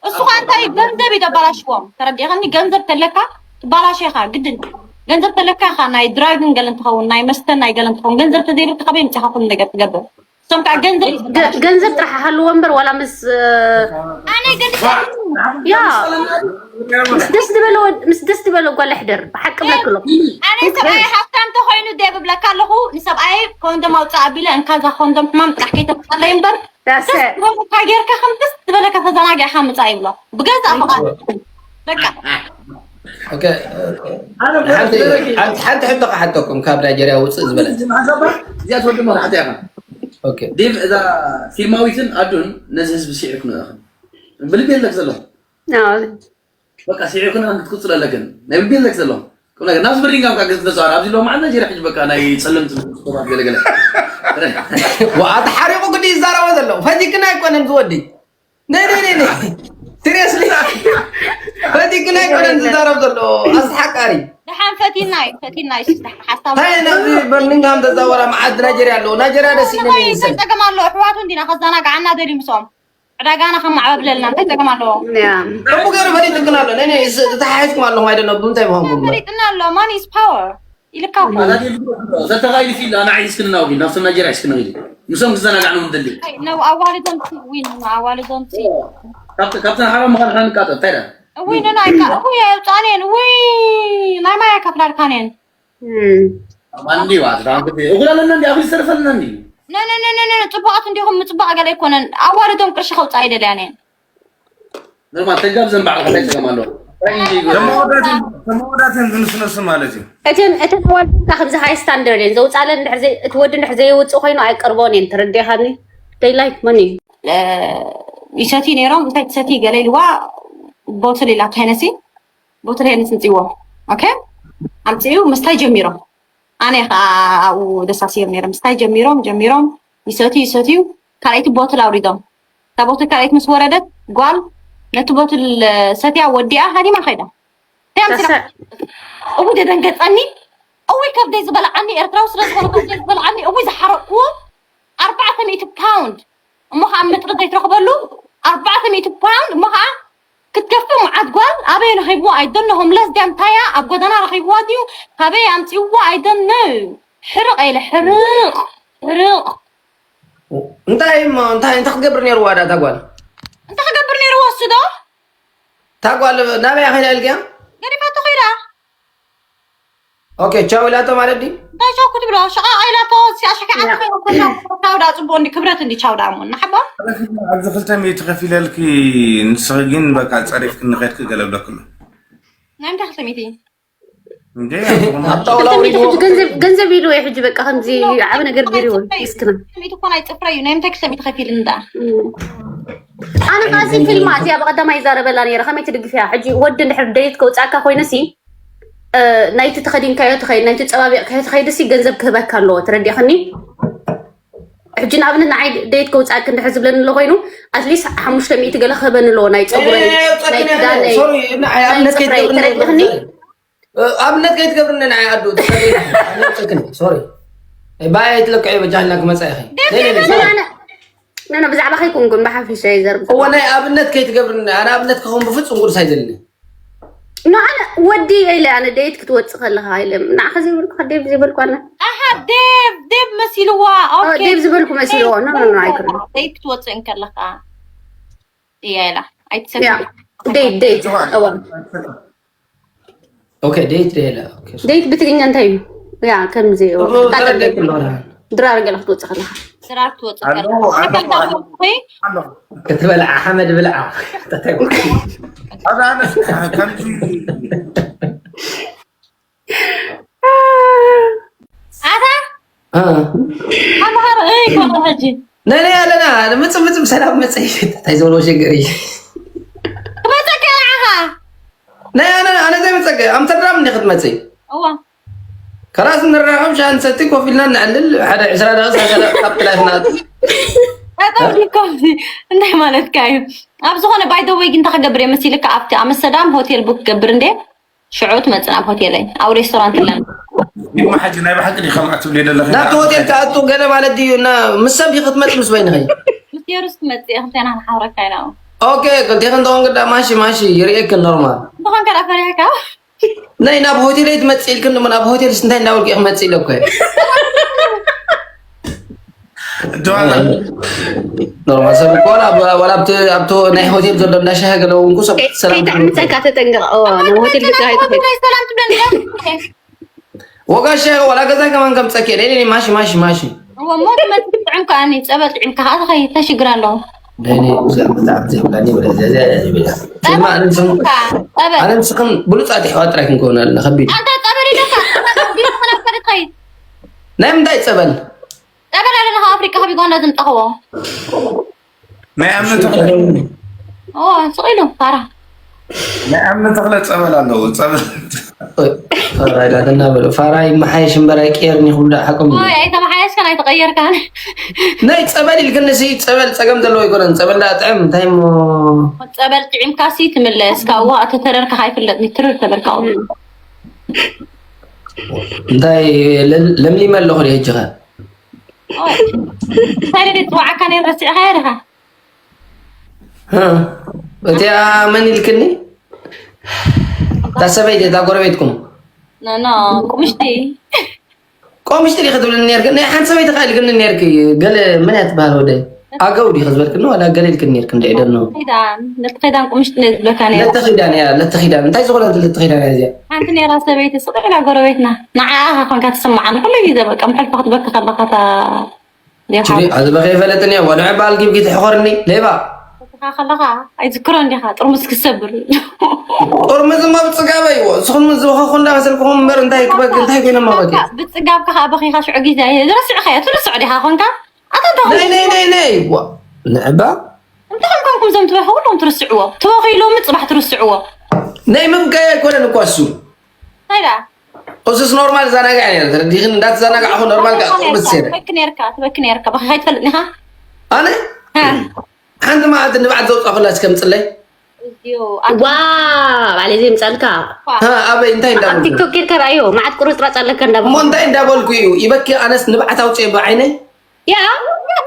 እሱ ከዓ እንታይ ገንዘብ እዩ ተባላሽዎም ተረዲእኽኒ ገንዘብ ተለካ ትባላሸኻ ግድን ገንዘብ ተለካ ኢኻ ናይ ድራግን ገለን ትኸውን ናይ መስተን ናይ ገለን ትኸውን ገንዘብ ተዘይብልካ ካበይ ምፅኻ ኩሉ ነገር ትገብር እሶም ከዓ ገንዘብ ገንዘብ ጥራሕ ሃልዎ እምበር ዋላ ምስ ኣነ ግን ያ ምስ ደስ ዝበለ ወድ- ምስ ደስ ዝበለ ጓል ሕደር ብሓቂ ብለክሎ ኣነ ሰብኣይ ሃብታም ተኮይኑ ደ ብብለካ ኣለኹ ንሰብኣይ ኮንዶም ኣውፅእ ኣቢለ እንካዛ ኮንዶም ሕማም ጥራሕ ከይተምፀለይ እምበር ዳሰ ዝበለካ ጌርካ ከም ደስ ዝበለካ ተዘናጊዕካ ምፃእ ይብሎ ብገዛ ፍቓድ በቃ ኦኬ ሓንቲ ሓንቲ ሓንቲ ሕቶ ክሓተኩም ካብ ናይጀርያ ውፅእ ዝበለት ሓሳባ እዚኣ ትወዲ መራሕቲ ኢኻ ኦኬ ዴቭ እዛ ፊልማዊትን ኣዱን ነዚ ህዝቢ ስዒርኩም ኢኹም ብልቢ የለክ ዘሎ አዎ። በቃ ስዒርኩም ኢኹም ክትቅፅሉ ኣለክን ናይ ብልቢ የለክ ዘሎ ቁም ነገር ናብዚ ብርሊንጋም ካብ ገዝ ተዛዋር ኣብዚ ሎ መዓል ናይጀርያ ሕጂ በቃ ናይ ፀለምቲ ሰባት ገለገለ ዋ ተሓሪቑ ግዲ ይዛረቦ ዘሎ ፈቲክና ኣይኮነን ዝወዲ ነይ ነይ ነይ ነይ ሲሪየስሊ ፈቲክና ኣይኮነን ዝዛረብ ዘሎ ኣስሓቃሪ ደሓን ፈቲና እዩ ፈቲና እዩ ሓሳብ እንታይ ናብዚ በርሚንግሃም ተዛወራ መዓት ናይጀርያ ኣለዎ ናይጀርያ ደስ ኢለ ይሰል ጸገም ኣለዎ ኣሕዋቱ እንዲና ከዘናግዓና ደልዩ ምስኦም ዕዳጋና ከማዕበብለልና እንታይ ጸገም ኣለዎ ያ ከምኡ ገይሩ ፈሊጥክን ኣሎ ነይ ነይ ተሓሒዝኩም ኣለኹም ኣይደለ ብምንታይ ምዃንኩም ፈሊጥና ኣሎ ማን ኢስ ፓወር ኢልካ እኮ ዘተኻይድ ፊል ኣና ዓይስክንና ውጊ ናብቶም ናይጀርያ ዓይስክንና ጊ ምሶም ክዘናጋዕና ምደሊ ነው ኣዋልዶም ሲ ዊን ነው ኣዋልዶም ሲ ካብተን ሓራ ምዃን ንቃጠል እንታይ ዳ እውይ ነና ይካ እውይ የውፃኔን እውይ ናይ ማያ ከፍላልካኔን እም። ማን እንዲ ዋ እኹል ኣለና እንዲ ኣኽሊ ዝተረፈልና እንዲ ነነነነነ ፅቡቃት እንዲኹም ምፅባቅ ገለ ኣይኮነን ኣዋልዶም ቅርሺ ከውፃእ ይደልያኔን ኖርማል ተጋብ ዘንባዕ እንታይ ጸገም ኣለዎ ተመወዳትን ዝንስነሱ ማለት እዩ እተን እተን ኣዋልድካ ከምዚ ሃይ ስታንደርድ እየን ዘውፃለን ድሕር ዘይ- እቲ ወዲ ድሕር ዘየውፅእ ኮይኑ ኣይቀርቦን እየን ተረዲኻኒ they like money ይሰትዩ ነይሮም እንታይ ትሰትዩ ገለ ኢልዋ ቦትል ኢላ ሄነሲ ቦትል ሄነሲ ምፅዎ ኦኬ ኣምፅኡ ምስታይ ጀሚሮም ኣነ ከዓ ኣብኡ ደሳሲዮም ነይሮም ምስታይ ጀሚሮም ጀሚሮም ይሰትዩ ይሰትዩ ካልኣይቲ ቦትል ኣውሪዶም እታ ቦትል ካልኣይቲ ምስ ወረደት ጓል ነቲ ቦትል ሰትያ ወዲኣ ሃዲማ ከይዳ እንታይ ኣምፅላ እዊ ደደንገፀኒ እዊ ከብደይ ዝበልዓኒ ኤርትራዊ ስለ ዝኾነ ከብደይ ዝበልዓኒ እዊ ዝሓረቅዎ ኣርባዕተ ሚእቲ ፓውንድ እሞ ከዓ ምጥሪ ዘይትረኽበሉ ኣርባዕተ ሚእቲ ፓውንድ እሞ ከዓ ክትከፍእ መዓት ጓል ኣበይ ረኺብዎ ኣይደነ ሆምለስ ድያ እንታያ ኣብ ጎደና ረኺብዋ ድዩ ካበይ ኣምፅእዎ ኣይደነ ሕርቕ ኢለ ሕርቕ ሕርቕ እንታይ እሞ እንታይ እንታይ ክትገብር ነይርዋ ዳ እታ ጓል እንታይ ክገብር ነይርዎ እሱ ዶ እታ ጓል ናበይ ከይዳ ኢልክያ ገዲፋቶ ከይዳ ኦኬ ቻው ኢላቶ ማለት ድዩ እንታይ ቻው ክትብሎ ሸቃ ኢላቶ ሲኣሸኪዓት ከይዳ ቻው ዳ ፅቡቅ እንዲ ክብረት እንዲ ቻው ዳ እሞ እናሓባ ኣብዚ ክልተ ሚእቲ ከፊለልኪ ንስኺ ግን በቃ ፀሪፍኪ ንኸድኪ ገለ ብለክሎ ናይ ምንታይ ክልተ ሚእቲ እንዴ ኣብ ጣውላ ኣውሪድዎ ገንዘብ ገንዘብ ኢሉ ወይ ሕጂ በቃ ከምዚ ዓብ ነገር ገይርዎ ምስክና ክልተ ሚእቲ እኮ ናይ ፅፍረ እዩ ናይ ምንታይ ክልተ ሚእቲ ከፊል እንዳ ኣነ ቃዚ ፊልማ እዚኣ ብቀዳማይ ይዛረበላ ነረ ከመይ ትድግፍያ ሕጂ ወዲ እንድሕር ደይት ከውፃእካ ኮይነሲ ናይቲ ተኸዲንካዮ ትኸይድ ናይቲ ፀባቢቕካዮ ትኸይድ ሲ ገንዘብ ክህበካ ኣለዎ ትረዲእኽኒ ሕጂ ንኣብነት ንዓይ ደይት ከውፃእክ እንድሕር ዝብለኒ ኣሎ ኮይኑ ኣትሊስት ሓሙሽተ ሚእቲ ገለ ክህበኒ ኣለዎ ናይ ፀጉረይ ናይ ክዳነይ ናይ ፅፍረይ ትረዲእኽኒ ኣብነት ከይትገብርኒ ንዓይ ኣዱ ሶሪ ባይ ኣይትለክዐ በጃልና ክመፃ ኢኸ ነነ ብዛዕባ ከይኮንኩን ብሓፈሻ ይዘርብ እወ ናይ ኣብነት ከይትገብርኒ ኣነ ኣብነት ክኸውን ብፍፁም ቅዱስ ኣይደልኒ ንዓነ ወዲ ኢለ ኣነ ደይት ክትወፅእ ከለካ ኢለ ንዓኸ ዘይብልኩ ከደብ ዘይበልኩ ኣነ ኣሃ ዴቭ ዴቭ መሲልዋ ኦኬ ዴቭ ዝበልኩ መሲልዎ ኖ ኖ ኣይኮነ ደይት ክትወፅእ እንከለካ እያ ኢላ ኣይትሰ ያ ደይት ደይት እዋ ኦኬ ዴት ደላ ደይት ብትግኛ እንታይ እዩ ያ ከምዚ ድራር ገለ ክትወፅእ ከለካ ስራር ትወፅእ ኣሎ ከለካ ኣሎ ኣካል ዳሞ ኣሎ ወይ ኣሎ ክትበልዓ ሓመድ ብልዓ ኣዛነ ከምዚ ኣታ ኣምሃር እይ ኮነ ሕጂ ነነ ኣለና ምፅእ ምፅእ ሰላም መፅእ እንታይ ዝበሎ ሽግር እዩ ክመፀካ ንዓኻ ናይ ኣነ ኣነ ዘይመፀገ ኣምስተርዳም እንዲ ክትመፅእ እዋ ከላስ ንራኸብ ሻሂ ንሰቲ ኮፍ ኢልና ነዕልል ሓደ ዕስራ ደቂቕ ሰላሳ ደቂቕ ካብቲ ላይፍ ንኣቱ ጠጠው ኢልካ እንታይ ማለትካ እዩ ኣብ ዝኾነ ባይደወይ ግን እንታይ ክገብር እየ መሲልካ ኣብቲ ኣምስተርዳም ሆቴል ቡክ ክገብር እንደ ሽዑ ትመፅእ ናብ ሆቴለይ ኣብ ሬስቶራንት ኣለና ይማ ሓጂ ናይ ብሓቂ ዲኻ ማዕ ትብሊ ዘለኺ ናብቲ ሆቴል ክኣቱ ገለ ማለት ድዩ እና ምስ ሰብ ክትመፅ ምስ በይንኸይ ምስ ቴሩስ ትመፅእ እየ ክልቴና ክንሓብረካ ኢና ኦኬ ክልቴ ክንተኾን ግዳ ማሺ ማሺ ይርእየክን ኖርማል እንተኾን ከዳ ፈሪሕካ ናይ ናብ ሆቴል ትመፅእ ኢልክን ድማ ናብ ሆቴል እንታይ እንዳበልኩ እየ ክመፅእ ኢለ እኮ እየ ጆሃና ኖርማል ሰብ እኮ ዋላ ዋላ ኣብቲ ኣብቲ ናይ ሆቴል ዘሎ እንዳሻሂ ገለ እውን እኮ ሰብ ሰላም ከይተዕምፀካ ተጠንቀቕ ኦ ናብ ሆቴል ገዛ ኣይትኸይድ ናይ ሰላም ትብለኒ ወጋሻ ዋላ ገዛይ ከማን ከምፀኪ እየ ማሺ ማሺ ማሺ እሞ ትመጽእ ጥዕም ከኣኒ ጸበል ጥዕም ከኣ ተኸይ ተሽግር ኣለዎ። ለእኔ ብዛዕባ ዘይብላኒ ወደ ዘዘ ዘይብላ ማ ኣነምስኽን ጸበል ኣነምስኽን ብሉጻት ይሕዋት ጥራይ ክንከውን ኣለና። ከቢድ ኣንታ ጸበል ኢለካ ቢሮ ክነፈደ ትኸይድ ናይ ምንታይ ጸበል? ጸበል ኣለና ካብ ኣፍሪቃ ካብ ዩጋንዳ ዝምጣኽዎ ናይ ኣምነ ተኽለ ኦ ስቕ ኢሉ ፋራ ናይ ኣምነ ተኽለ ጸበል ኣለዎ። ጸበል ፋራይ ዳተና በሉ ፋራይ መሓየሽ እምበራይ ቀየርኒ ይኹም ዳ ሓቆም ኦይ ኣይተመሓየሽካን ኣይተቐየርካን ናይ ጸበል ኢልክንሲ ጸበል ጸገም ዘለዎ ኣይኮነን። ጸበል ዳ ጥዕም እንታይ እሞ ጸበል ጥዒምካሲ ትምለስ ካብኡ እተተረርካ ኣይፍለጥ ትርር ተበልካ እንታይ ለ- ለምሊመ ኣለኹ ዲ ሕጂ ኸ እንታይ ደለ ጽዋዓካ ነይ ረሲዕካ ዲኻ እ፣ እቲኣ መን ኢልክኒ? እታ ሰበይቲ እታ ጎረቤትኩም ኖ ኖ ቁምሽቲ ቆምሽቲ ዲኺ ትብልኒ ነርክ ናይ ሓንቲ ሰበይቲ ካ ኢልክኒ ነርክ ገለ መን እያ ትበሃል ወደ ኣገው ዲኺ ዝበልክኒ ዋላ ገለ ኢልክኒ ነርክ እንደ ኢደኖ ኺዳን ነቲ ኺዳን ቁምሽቲ ነይ ዝብለካ ነይ ለተኺዳን እያ ለተኺዳን እንታይ ዝኾነት ለተኺዳን እያ እዚኣ ሓንቲ ነራ ሰበይቲ ስቕ ኢላ ጎረቤትና ንዓኣ ኻ ኮንካ ትስምዓኒ ኩሉ ግዜ በቃ ምሕልፋ ክትበኪ ከለኻ እታ ሽሪ ኣዝበኸ ይፈለጥን እያ ወልዐ በዓል ጊብጊ ትሕኾርኒ ሌባ ትበኪ ከለኻ ኣይዝክሮ እንዲኻ ጥርሙስ ክሰብር ጥርሙዝ እማ ብፅጋበ ይዎ እስኹም ዝወኸኹ እንዳመሰልኩኹም እምበር እንታይ ክበኪ እንታይ ኮይነ ማበኪ ብፅጋብካ ከዓ በኺኻ ሽዑ ግዜ ዝረስዕኻዮ ትርስዑ ዲኻ ኮንካ ኣታ እንታይ ነይ ነይ ነይ ነይ ዋ ንዕባ እንታይ ኮንኩም ዘም ትበኪ ኩሎም ትርስዕዎ ተወኺሎምን ፅባሕ ትርስዕዎ ናይ ምብጋይ ኣይኮነን እኳ እሱ እንታይ ደኣ እሱስ ኖርማል ዛናግዕ ነረ ተረዲኽን እንዳተዛናጋዕኹ ኖርማል ከዓ ጥርሙዝ ሴረ ትበኪ ነርካ ትበኪ ነርካ በኺኻ ይትፈልጥ ዲኻ ኣነ ሓንቲ መዓልቲ ንብዓት ዘውፃኹላ እስከምፅለይ እዚዮ ዋ ባዕለ ዘምፀልካ ሃ፣ ኣበይ እንታይ ኣብ እንዳበልኩ ቲክቶክ ጌርካ ርኣዮ መዓት ቁርፅራፅ ኣለካ እንዳበ እሞ እንታይ እንዳበልኩ እዩ ይበኪ ኣነስ ንብዓት ኣውፅኤ ብዓይነይ ያ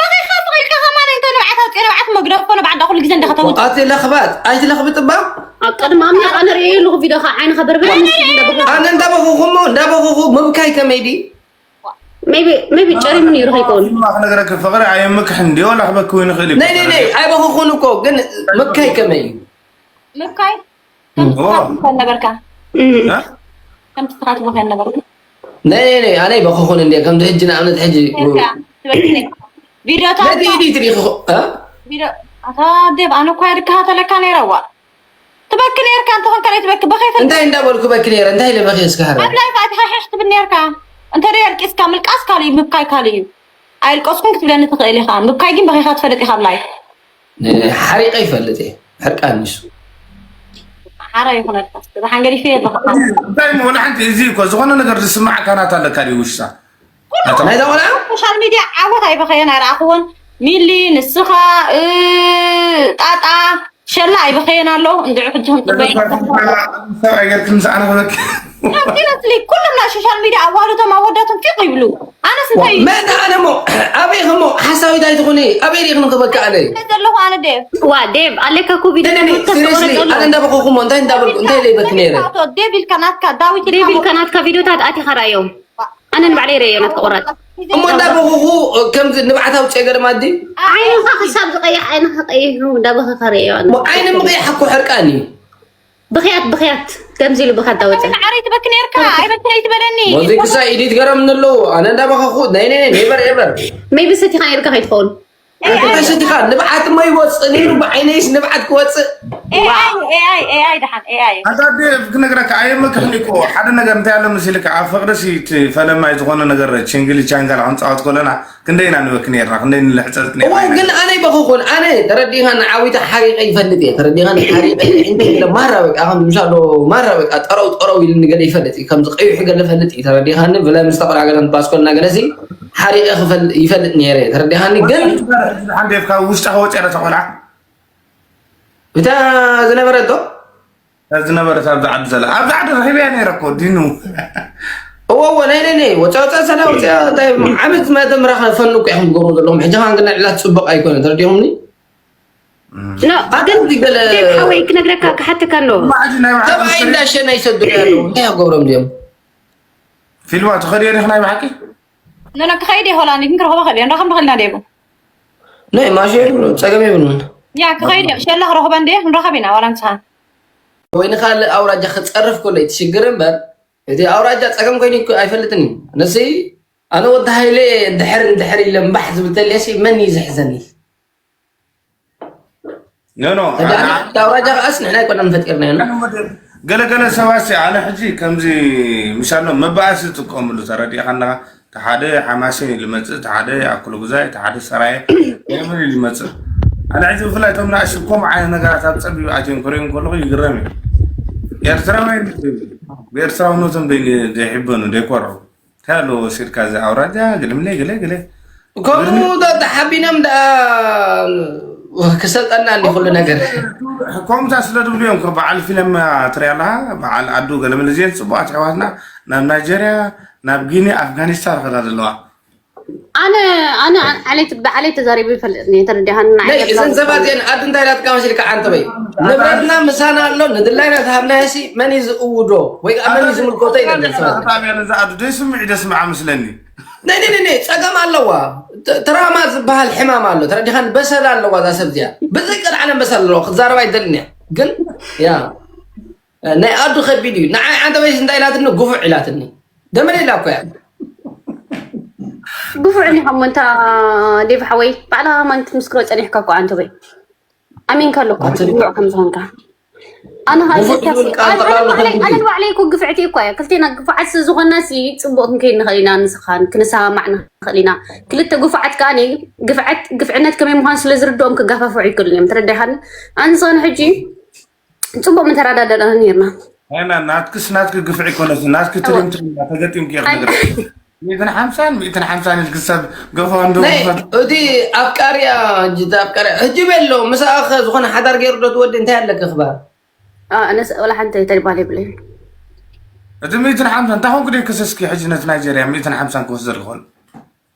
በኺኻ ስቕ ኢልካ ከማን እንተ ንብዓት ኣውፅኤ ንብዓት መግደፎ ንብዓት ዳ ኩሉ ግዜ እንዳኸተውት ኣቲ ለኽባት ኣይቲ ለኽብጥ እባ ኣብ ቀድሚ ኣምላኽ ኣነ ርእየ ኣለኹ ቪዲዮኻ ዓይንኻ በርበረ ንስቲ እንዳበኹ ኣነ እንዳበኹኹ እሞ እንዳበኹኹ ምብካይ ከመይ ድዩ ሜቢ ጨሪሙ ነይሩ ከይከውን ክነግረክ ፍቕሪ ኣየምክሕን ድዮ ላኽበክ ወይ ንኽእል እዩ ነይ ነይ ነይ ኣይበኹኹን እኮ ግን ምብካይ ከመይ እዩ ምብካይ ኦ፣ ነበርካ እም። እ? ከምቲ ትኻትቦ ከነበርካ ነይ ነይ ነይ ኣነ ኣይበኹኹን እንደ ከምዚ ሕጂ ንኣብነት ሕጂ ቪዲዮታት ነቲ ኢዲት ዲኹ ቪዲዮ ኣታ ዴብ ኣነ እኳ ድከታተለካ ነይረ ዋ ትበኪ ነይርካ እንተኾን ካልኣይ ትበኪ በኸይ ፈል እንታይ እንዳበልኩ በኪ ነይረ እንታይ ኢለ በኺ እስካረ ኣብ ላይፍ ኣቲኻ ሕሕ ትብል ነይርካ እንተ ደይ ኣልቂስካ ምልቃስ ካልእ እዩ ምብካይ ካልእ እዩ ኣይልቀስኩን ክትብለኒ ትኽእል ኢኻ ምብካይ ግን በኺኻ ትፈልጥ ኢኻ ኣብ ላይፍ ሓሪቀ ይፈልጥ እየ ሕርቃን ንሱ ሓራ ይኹነልካ ዝሓንገዲፈ የለኻ እንታይ ምሆነ ሓንቲ እዚ እኮ ዝኾነ ነገር ዝስማዓካ ናት ኣለካ ድዩ ውሽጣ ናይዛ ቆልዓ ሶሻል ሚድያ ዓወት ኣይበኸየን ኣይረኣኽዎን ሚሊ ንስኻ እ፣ ጣጣ ሸላ ኣይበኸየን ኣሎ እንድዑ ሕጂ ክንፅበይ ሰብኣይ ገርክ ምስ ኣነ ክበክ ሲሪየስሊ ኩሎም ናይ ሶሻል ሚድያ ኣዋልዶም ኣወዳቶም ፊቕ ይብሉ ኣነስ እንታይ እዩ መን ኣነ ሞ ኣበይ ኸሞ ሓሳዊት ኣይትኾኒ ኣበይ ዲኽኒ ክበካ ኣነ ዘለኹ ኣነ ዴቭ ዋ ዴቭ ኣለካ እኮ ቪድዮ ነነኒ ሲሪየስሊ ኣነ እንዳበኸኹሞ እንታይ እንዳበልኩ እንታይ ለይበክ ነይረ ዴቭ ኢልካ ናትካ ዳዊት ዴቭ ኢልካ ናትካ ቪዲዮታት ኣቲኻ ራእዮም ኣነ ንባዕለይ ረእዮ ናትካ ቆራፅ እሞ እንዳበኸኹ ከምዚ ንብዓት ኣውፅኦ ገለ ማዲ ዓይንኻ ክሳብ ዝቀይሕ ዓይንኻ ቀይሑ እንዳበኸኻ ረእዮ ኣነ እሞ ዓይነ ምቕያሕ እኮ ሕርቃን እዩ ብኽያት ብኽያት ከምዚ ኢሉ ብኽያት ዳወፀ ንዓረይ ትበክ ነርካ ኣይበክን ኣይትበለኒ ሞዚ ክሳ ኢዲት ገረም ንለዉ ኣነ እንዳበኸኹ ናይ ናይ ኔቨር ኤቨር ሜቢ ሰቲኻ ነርካ ከይትኸውን ተሰቲኻ ንብዓት እሞ ይወፅእ ነይሩ ብዓይነይስ ንብዓት ክወፅእ ኤኣይ ኤኣይ ኤኣይ ደሓን ኤኣይ ኣንታ ዴቭ ክነግረካ ኣየመክሕን እኮ ሓደ ነገር እንታይ ኣሎ መሲልካ ኣብ ፍቅሪ ሲ እቲ ፈለማይ ዝኾነ ነገር ችንግሊ ቻንጋላ ክንፃወት ከለና ክንደይ ኢና ንበክ ነርና ክንደይ ንልሕፀልክ እዋን ነርና ግን ኣነ ይበኽኹን ኣነ ተረዲኻኒ ዓዊተ ሓሪቀ ይፈልጥ እየ ተረዲኻኒ ሓሪቀ እንተ ኢለ ማራ በቃ ከም ምሻሎ ማራ በቃ ጠረው ጠረው ኢልኒ ገለ ይፈልጥ እዩ ከምዚ ቀይሑ ገለ ፈልጥ እዩ ተረዲኻኒ ብለ ምስ ተቆልዓ ገለ ባስኮልና ገለሲ ሓሪቀ ክፈል- ይፈልጥ ነይረ ተረዲኻኒ ግን ሓንዴፍካ ውሽጣ ከወፅያ ተቆልዓ እታ ዝነበረቶ ዝነበረት ኣብዚ ዓዲ ዘላ ኣብዚ ዓዲ ረኺበያ ነይረ እኮ ዲኑ እዎ እዎ ናይ ናይ ናይ ወፃ ወፃ ሰላ ወፃ እንታይ ዓመት መተ ምራኸ ፈኑ እኮ ኢኹም ትገብሩ ዘለኹም ሕጂ ኻን ግን ዕላት ፅቡቅ ኣይኮነ ተረዲኹምኒ ኖ ግን ኣቲ ገለ ዴቭ ሓወይ ክነግረካ ክሓተካ ኣሎ ማዕዲ ናይ ባዕሉ ሰብኣይ እንዳሸና ይሰዱ ያለው እንታይ ክገብሮም እዚኦም ፊልማ ትኸድዮ ዲኽ ናይ ብሓቂ ነነ ክኸይድ ይሆላኒ ግን ክረኽቦ ኸእል እንዳ ከም ንኽልና ደቡ ናይ ማሽ የብሉ ፀገም የብሉን ያ ክኸይድ ሸላ ክረኽበ እንደ ንረኸብ ኢና ዋላ ንስኻ ወይ ንካልእ ኣውራጃ ክፀርፍ ከሎ ትሽግር እምበር እቲ ኣውራጃ ፀገም ኮይኑ ኣይፈልጥን እዩ ነሲ ኣነ ወዲ ሃይለ ድሕር እንድሕር ኢለ እምባሕ ዝብል ተልያሲ መን እዩ ዝሕዘኒ? ኖ ኖ ተዳና ኣውራጃ ከኣስ ንሕና ኣይኮነን ፈጢርናዮ። ገለገለ ሰባት ሲ ኣነ ሕጂ ከምዚ ምሻሎ መባኣሲ ዝጥቀምሉ ተረዲእካ ኣለካ። ተሓደ ሓማሴን እዩ ዝመፅእ፣ ተሓደ ኣክሎ ጉዛይ፣ ተሓደ ሰራየ ገለመለ እዩ ዝመፅእ። ኣነ ሕጂ ብፍላይ እቶም ንኣሽቱ ከምኡ ዓይነት ነገራት ኣብ ፀቢብ ኣትዮም ክሪኦም ከለኹ ይግረም እዩ። ኤርትራውያን ብኤርትራውነቶም ዘይሕበኑ ዘይኮርዑ። እንታይ ኣለዎ ወሲድካ እዚ ኣውራጃ ግልምለ ገለ ገለ ከምኡ ዶ ተሓቢኖም ደኣ ክሰልጠና እንዲ ኩሉ ነገር። ከምኡታ ስለ ድብሉ እዮም። በዓል ፊልም ትሪኢ ኣለኻ፣ በዓል ኣዱ ገለመለ እዚአን ፅቡቃት ኣሕዋትና ናብ ናይጀርያ፣ ናብ ጊኒ፣ ኣፍጋኒስታን ከዳ ዘለዋ። ኣነ ኣነ ዓሌት ብዓሌት ተዛሪቡ ይፈልጥ እየ። ተረዲሃን ናይ እዘን ሰባት እየን ኣዱ እንታይ ኢላትካ መሲልካ ዓንተበይ ንብረትና ምሳና ኣሎ ንድላይና ዝሃብናዮ ሲ መን እዩ ዝእውዶ ወይ ከዓ መን እዩ ዝምልከቶ ኢለን ሰባት። ጣብያ ነዛ ኣዱ ደይ ስምዒ ደስምዓ ምስለኒ። ነይ ነይ ነይ ጸገም ኣለዋ። ት- ትራማ ዝበሃል ሕማም ኣሎ። ተረዲኻን በሰል ኣለዋ እዛ ሰብ እዚኣ። ብዘይ ቀልዓለም በሰል ኣለዋ። ክትዛረብ ኣይደልን እያ። ግን ያ ናይ ኣዱ ከቢድ እዩ። ንዓይ ዓንተበይስ እንታይ ኢላትኒ? ግፉዕ ኢላትኒ። ደመለ ኢላ እኮ እያ። ግፉዕ ኒሖም እንታ ዴቭ ሓወይ ባዕላ ማን ትምስክሮ ጸኒሕካ እኮ ዓንተበይ ኣሚንካ ኣለኩ ግፉዕ ከም ዝኾንካ ኣነ ንባዕለይ እኮ ግፍዕቲ እኳ እያ ክልቴና ግፉዓት ስለ ዝኾና ሲ ፅቡቅ ክንከይድ ንኽእል ኢና ንስኻን ክንሰማማዕ ንኽእል ኢና ክልተ ግፉዓት ከዓ ግፍዐት ግፍዕነት ከመይ ምዃን ስለ ዝርድኦም ክጋፋፍዑ ይክእሉ እዮም ተረዳይካኒ ኣንስኻን ሕጂ ፅቡቅ ምተረዳዳእና ነርና ኣይና ናትክስ ናትክ ግፍዒ ኮነስ ናትክ ትሪም ትሪም ተገጢምክ እየ ክነግረክ ሚእትን ሓምሳን ሚእትን ሓምሳን ኢልክ ሰብ ገፋ እንዶ ናይ ክፈት እቲ ኣፍቃሪያ ሕጂ እቲ ኣፍቃሪያ ሕጂ ቤሎ ምሳኣ ከ ዝኾነ ሓዳር ገይሩ ዶ ትወዲ እንታይ ኣለክ ክባር ኣነስ ወላ ሓንቲ ተድባል የብለይ እቲ ሚእትን ሓምሳን እንታይ ኮንኩ ደይ ክስስኪ ሕጂ ነቲ ናይጀርያ ሚእትን ሓምሳን ክወስድ ዝኽእል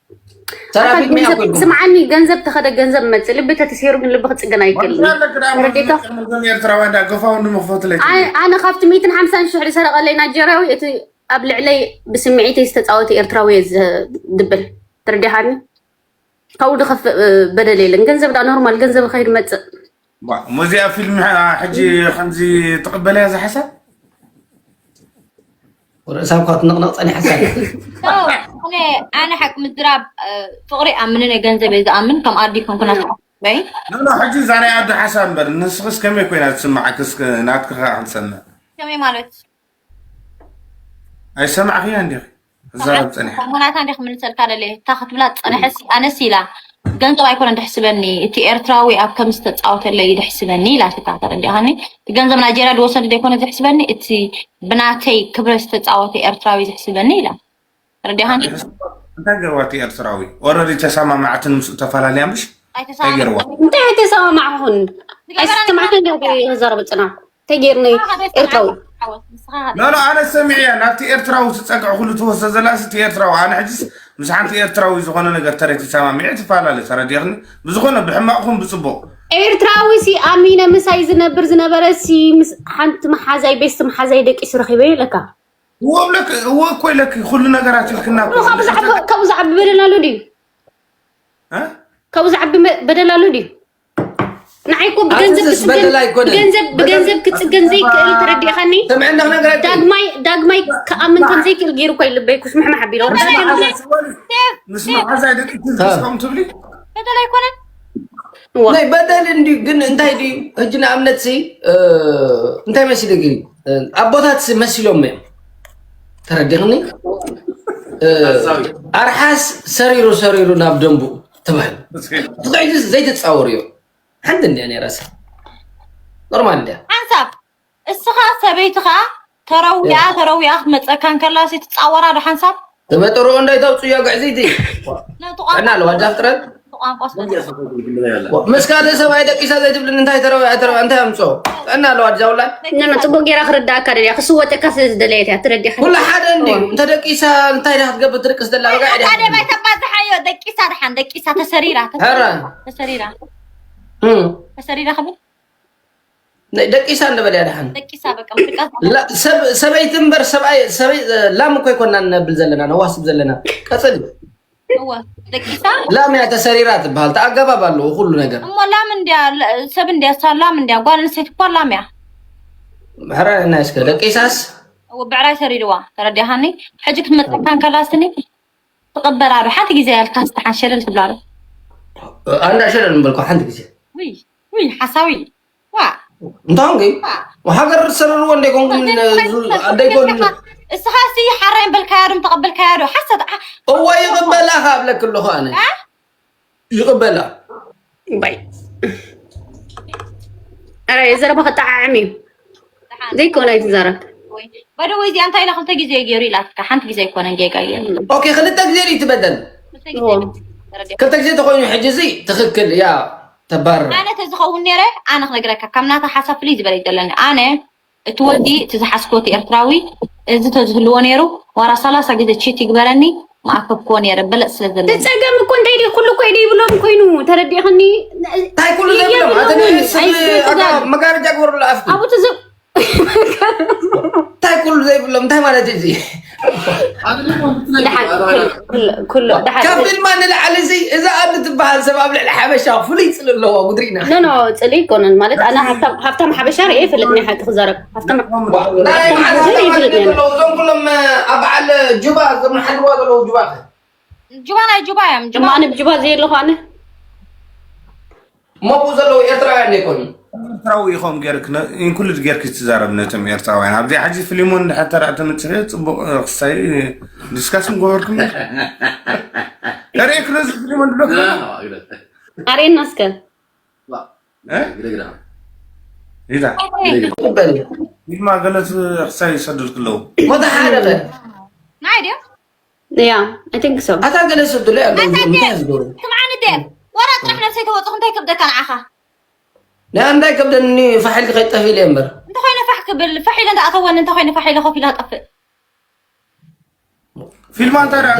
ሰራፊት ሚያ ኮይንኩም ስምዓኒ ገንዘብ ተኸደ ገንዘብ መፅእ ልቢ ተተሰይሩ ግን ልቢ ክፅገን ኣይክእልን ተረዲእካ ኤርትራውያን ዳ ገፋ ወንድም ክፈትለይ ኣነ ካብቲ ሚእትን ሓምሳን ሽሕ ዝሰረቐለይ ናይጀርያዊ እቲ ኣብ ልዕለይ ብስምዒተይ ዝተፃወተ ኤርትራዊ እየ ዝድብል ተረዲኻኒ ካብኡ ዝኸፍእ በደል የለን ገንዘብ ዳ ኖርማል ገንዘብ ከይድ መፅእ ሙዚኣ ፊልም ሕጂ ከምዚ ትቕበለያ ዝሓሳብ ርእሳ እኳ ትንቕንቕ ፀኒሓ ሳለ ኣነ ሓቂ ምዝራብ ፍቅሪ ኣምንን ገንዘብ እየ ዝኣምን ከም ኣዲ ኮንኩና በይ ኖ ሕጂ እዛ ናይ ኣዱ ሓሳብ እምበር ንስኽስ ከመይ ኮይና ትስማዓክስ ናትክ ከዓ ክንሰምዕ ከመይ ማለት ኣይሰማዕኽያ እንዲኺ ክዛረብ ፀኒሐ ኮሞናታ እንዲ ክምልሰልካ ደለ እታ ክትብላ ፀነሐስ ኣነስ ኢላ ገንዘብ ኣይኮነ ድሕስበኒ እቲ ኤርትራዊ ኣብ ከም ዝተፃወተለይ ድሕስበኒ ኢላ ስታ ተረዲኻኒ እቲ ገንዘብ ናይጀርያ ዝወሰዱ ዘይኮነ ዝሕስበኒ እቲ ብናተይ ክብረ ዝተፃወተ ኤርትራዊ ዝሕስበኒ ኢላ ተረዲኻኒ እንታይ ገርዋ እቲ ኤርትራዊ ኦረዲ ተሰማማዕትን ምስኡ ተፈላለያ ምሽ ኣይተሰማማዕኩን ገርዋ እንታይ ኣይተሰማማዕኹን ኣይሰማዕኩን ክዛረብ ፅና ተጌርኒ ኤርትራዊ ኖ ኖ ኣነ ሰሚዕያ ናብቲ ኤርትራዊ ትፀግዕ ኩሉ ትወስዶ ዘላስ እቲ ኤርትራዊ ኣነ ሕጅስ ምስ ሓንቲ ኤርትራዊ ዝኾነ ነገር ተረይ ትሰማሚዐ ትፈላለ ተረዲኽኒ ብዝኾነ ብሕማቕኹም ብፅቡቕ ኤርትራዊ ሲ ኣሚነ ምሳይ ዝነብር ዝነበረ ሲ ምስ ሓንቲ መሓዛይ ቤስት መሓዛይ ደቂሱ ረኺበ ለካ እወ ብለክ እወ እኮ ኢለክ ኩሉ ነገራት ኢልክና እኮ ካብ ዝዓቢ ካብ ዝዓቢ በደል ኣሎ ድዩ እ? ካብ ዝዓቢ መ- በደል ኣሎ ድዩ ንዓይ እኮ ብገንዘብ ኣነስ ክፅገን በደል ኣይኮነን። ብገንዘብ ብገንዘብ ክፅገን ዘይክእል ተረዲእኻኒ ስምዕና ክነግረኪ ዳግማይ ዳግማይ ክኣምን ከም ዘይክእል ገይሩ እኮ ይልበይ ኩስምሕምሕ ኣቢሉ ምስ መሓዛይ ደቂ ትስቆም ትብሊ በደል ኣይኮነን እዋ ናይ በደል እንዲ ግን እንታይ ድዩ ሕጂ ንኣብነት ሲ እ፣ እንታይ መሲሉ ግን እ፣ ኣቦታት ሲ መሲሎም እዮም ተረዲኽኒ እ፣ ኣርሓስ ሰሪሩ ሰሪሩ ናብ ደንቡ ተባሂሉ ትኽዕጅ ዘይተፃወር እዮም ሓንቲ እንዲያ ነይራስ ኖርማል እንዲያ ሓንሳብ እስኻ ሰበይትኻ ተረዊያ ተረዊያ ክትመፀካ እንከላ ሲ ትፃወራ ዶ ሓንሳብ ተመጠሮ እንዳይ ታውፅያ ግዕዝይቲ ጥዕና ኣለዋ ዳፍጥረት ቋንቋ ስለ ምስ ካልእ ሰብኣይ ደቂሳ ዘይትብልን እንታይ ተረዊያ ተረዊያ እንታይ ኣምፅኦ ጥዕና ኣለዋ ዛውላ ነነ ፅቡቅ ገይራ ክርዳእካ ደልያ ክስወጠካ ስለ ዝደለየት እያ ትረዲኻ ኩሉ ሓደ እንዲ እንተ ደቂሳ እንታይ ዳ ክትገብር ትርቅስ ዘላ በቃ ዕዳ ደባይ ተባዝሓዮ ደቂሳ ድሓን ደቂሳ ተሰሪራ ኧረ ተሰሪራ እም። ተሰሪራ ክብል ናይ ደቂሳ እንደበል ያድሓን ደቂሳ በቃ ምጥቃስ ላ- ሰብ- ሰበይቲ እምበር ሰብኣይ ሰበይ ላም እኮ ይኮና ነብል ዘለና ነዋስብ ዘለና ቀፅል እወ ደቂሳ ላም እያ ተሰሪራ ትበሃል ተኣገባብ ኣለዎ ኩሉ ነገር እሞ ላም እንድያ ለ- ሰብ እንድያ እሳ ላም እንድያ ጓል ኣንስተይቲ እኳ ላም እያ ሕራይ ናይ እስከ ደቂሳስ እወ ብዕራይ ሰሪርዋ ተረዲኻኒ ሕጂ ክትመፀካ እንከላስኒ ትቕበላ ዶ? ሓንቲ ግዜ ያልካ ስተሓሸለል ትብላ ዶ? ኣንዳ ሸለል ምበልኩ ሓንቲ ግዜ ውይ ውይ ሓሳዊ ዋ እንታን ግን ሃገር ዝሰርርዎ እንደይኮንኩም ኣደይኮን እስኻ ሲ ሓራይ በልካያ ዶ ተቐበልካያ ዶ ሓሰት እዋ ይቕበላ ካብለክ ኣለኹ ኣነ ይቕበላ ባይ ኧረ የዘረባ ከጠዓዕም እዩ ዘይኮነ ኣይትዛረብ በደወይ እዚኣ እንታይ ኢላ ክልተ ግዜ ገይሩ ኢላትካ ሓንቲ ግዜ ኣይኮነን ጌጋ ገይሩ ኦኬ ክልተ ግዜ እዩ ትበደል ክልተ ግዜ ተኮይኑ ሕጂ እዚ ትክክል ያ ተባርር ኣነ ተዝኸውን ነረ ኣነ ክነግረካ ካብ ናታ ሓሳብ ፍልይ ዝበለ ይደለኒ ኣነ እቲ ወዲ እቲ ዝሓስኮ እቲ ኤርትራዊ እዚ ተዝህልዎ ነይሩ ዋራ ሰላሳ ግዜ ቺት ይግበረኒ ምኣከብክዎ ነይረ በለፅ ስለ ዘለኒ ፀገም እኮ እንታይ ድዩ ኩሉ እኮ ኢደ ይብሎም ኮይኑ ተረዲእኽኒ እንታይ ኩሉ ዘይብሎም ኣተ መጋረጃ ግበሩላ ኣፍቲ ኣብኡ ትዝ እንታይ ኩሉ ዘይብሎም እንታይ ማለት እዩ እዚ ካብ ፊልማ ንላዕሊ እዚ እዛ ኣዱ ትበሃል ሰብ ኣብ ልዕሊ ሓበሻ ፍሉይ ፅል ኣለዎ ጉድሪና ኖ ኖ ፅል ይኮነን ማለት ኣነ ሃብታም ሓበሻ ርአ ይፈልጥ ናይ ሓቂ ክዛረብ ሃብታም እዞም ኩሎም ኣብ በዓል ጁባ ዘመሓድርዋ ዘለዉ ጁባ ጁባ ናይ ጁባ እዮም ጁባ ኣነ ብጁባ ዘየለኹ ኣነ መብኡ ዘለዉ ኤርትራውያን ዘይኮኑ ኤርትራዊ ኢኹም ጌርክ ኢንክሉድ ጌርክ ትዛረብ ነቶም ኤርትራውያን ኣብዚ ሓጂ ፍሊሞን ድሓር ተራ ተምፅእ ፅቡቅ ክሳይ ዲስካስ ምገበርኩም ሬክ ነዚ ፍሊሞን ድሎ ኣሬና እስከ ኢዳ ኢድማ ገለት ክሳይ ይሰድል ክለው ሞታ ሓደ ናይ ድዮ ያ I think so ኣታ ገለ ስድሎ ያለው እንታይ ዝገሩ ትምዓን ዴ ወራ ጥራሕ ነብሰይ ተወፅኹ እንታይ ከብደካ ንዓኻ ናይ እንታይ ከብደኒ ፋሕ ኢልኪ ከይጠፊ ኢለ እምበር እንተኮይነ ፋሕ ክብል ፋሕ ኢለ እንዳኣተወኒ እንተኮይነ ፋሕ ኢለ ኮፍ ኢለ ክጠፍእ ፊልማ እንታይ ደኣ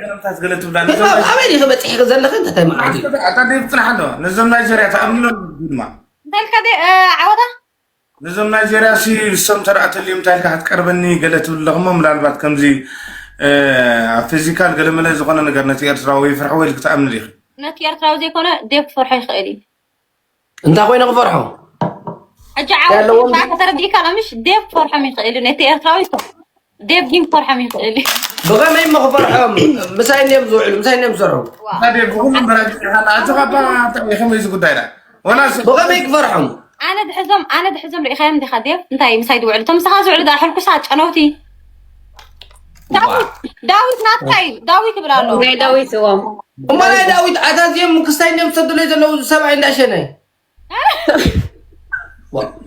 ገለምታት ገለ ትብላ ኣበይ ዲኺ በፂሕኺ ዘለኺ እንታይ መዓት እዩ ኣታ ደይ ፅናሕ ኣለዋ ነዞም ናይጀርያ ተኣምኖ ድማ እንታይ ኢልካ ዓወታ ነዞም ናይጀርያ ሲ ብሶም ተራእተልዮም እንታይ ኢልካ ክትቀርበኒ ገለ ትብል ኣለኹሞ ምናልባት ከምዚ ኣብ ፊዚካል ገለመለ ዝኾነ ነገር ነቲ ኤርትራዊ ፍርሕዎ ኢልክ ትኣምኒ ዲኺ ነቲ ኤርትራዊ ዘይኮነ ዴቭ ክፈርሖ ይኽእል እዩ እንታይ ኮይነ ክፈርሖ ሕጂ ዓወት ተረዲእካ ሎምሽ ዴቭ ክፈርሖም ይኽእል እዩ ነቲ ኤርትራዊ ዴቭ ግን ክፈርሖም ይኽእል እዩ ብኸመይ እሞ ክፈርሖም ምሳይ እንዲዮም ዝውዕሉ ምሳይ እንዲዮም ዝሰርሑ ብኹሉም በራጅ ኣጆኻ ከመይ እዚ ጉዳይ ዳ ወላ ብኸመይ ክፈርሖም ኣነ ድሕዞም ኣነ ድሕዞም ርኢኻዮም ዲኻ ዴቭ እንታይ ምሳይ ድውዕሉ እቶም ምሳኻ ዝውዕሉ ዳ ሕልኩሳ ጨነውቲ ዳዊት ናትካ እዩ ዳዊት ይብል ኣሎ ናይ ዳዊት እዎ እሞ ናይ ዳዊት ኣታ እዚኦም ክስታይ እንዲኦም ዝሰዱለይ ዘለዉ ሰብኣይ እንዳሸነ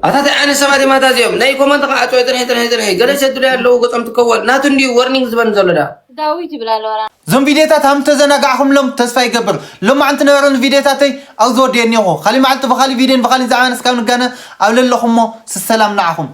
ኣታ እንታይ ዓይነት ሰባት እዮም ኣታ እዚኦም ናይ ኮመንት ከዓ ኣፅወ ጥርሒ ጥርሒ ጥርሒ ገለ ሰዱለይ ኣለዉ ገፆም ትከወል ናቱ እንዲዩ ወርኒንግ ዝበን ዘሎ ዳ ዳዊት ይብል ኣሎ እዞም ቪድዮታት ሃም ተዘናጋዕኹምሎም ተስፋ ይገብር። ሎማዕንቲ ነበረን ቪድዮታተይ ኣብዚ ወዲኤ እኒኹ። ካሊእ መዓልቲ ብኻሊእ ቪድዮን ብኻሊእ ዛዕባን እስካብ ንጋነ ኣብ ለለኹሞ ስሰላም ንዓኹም።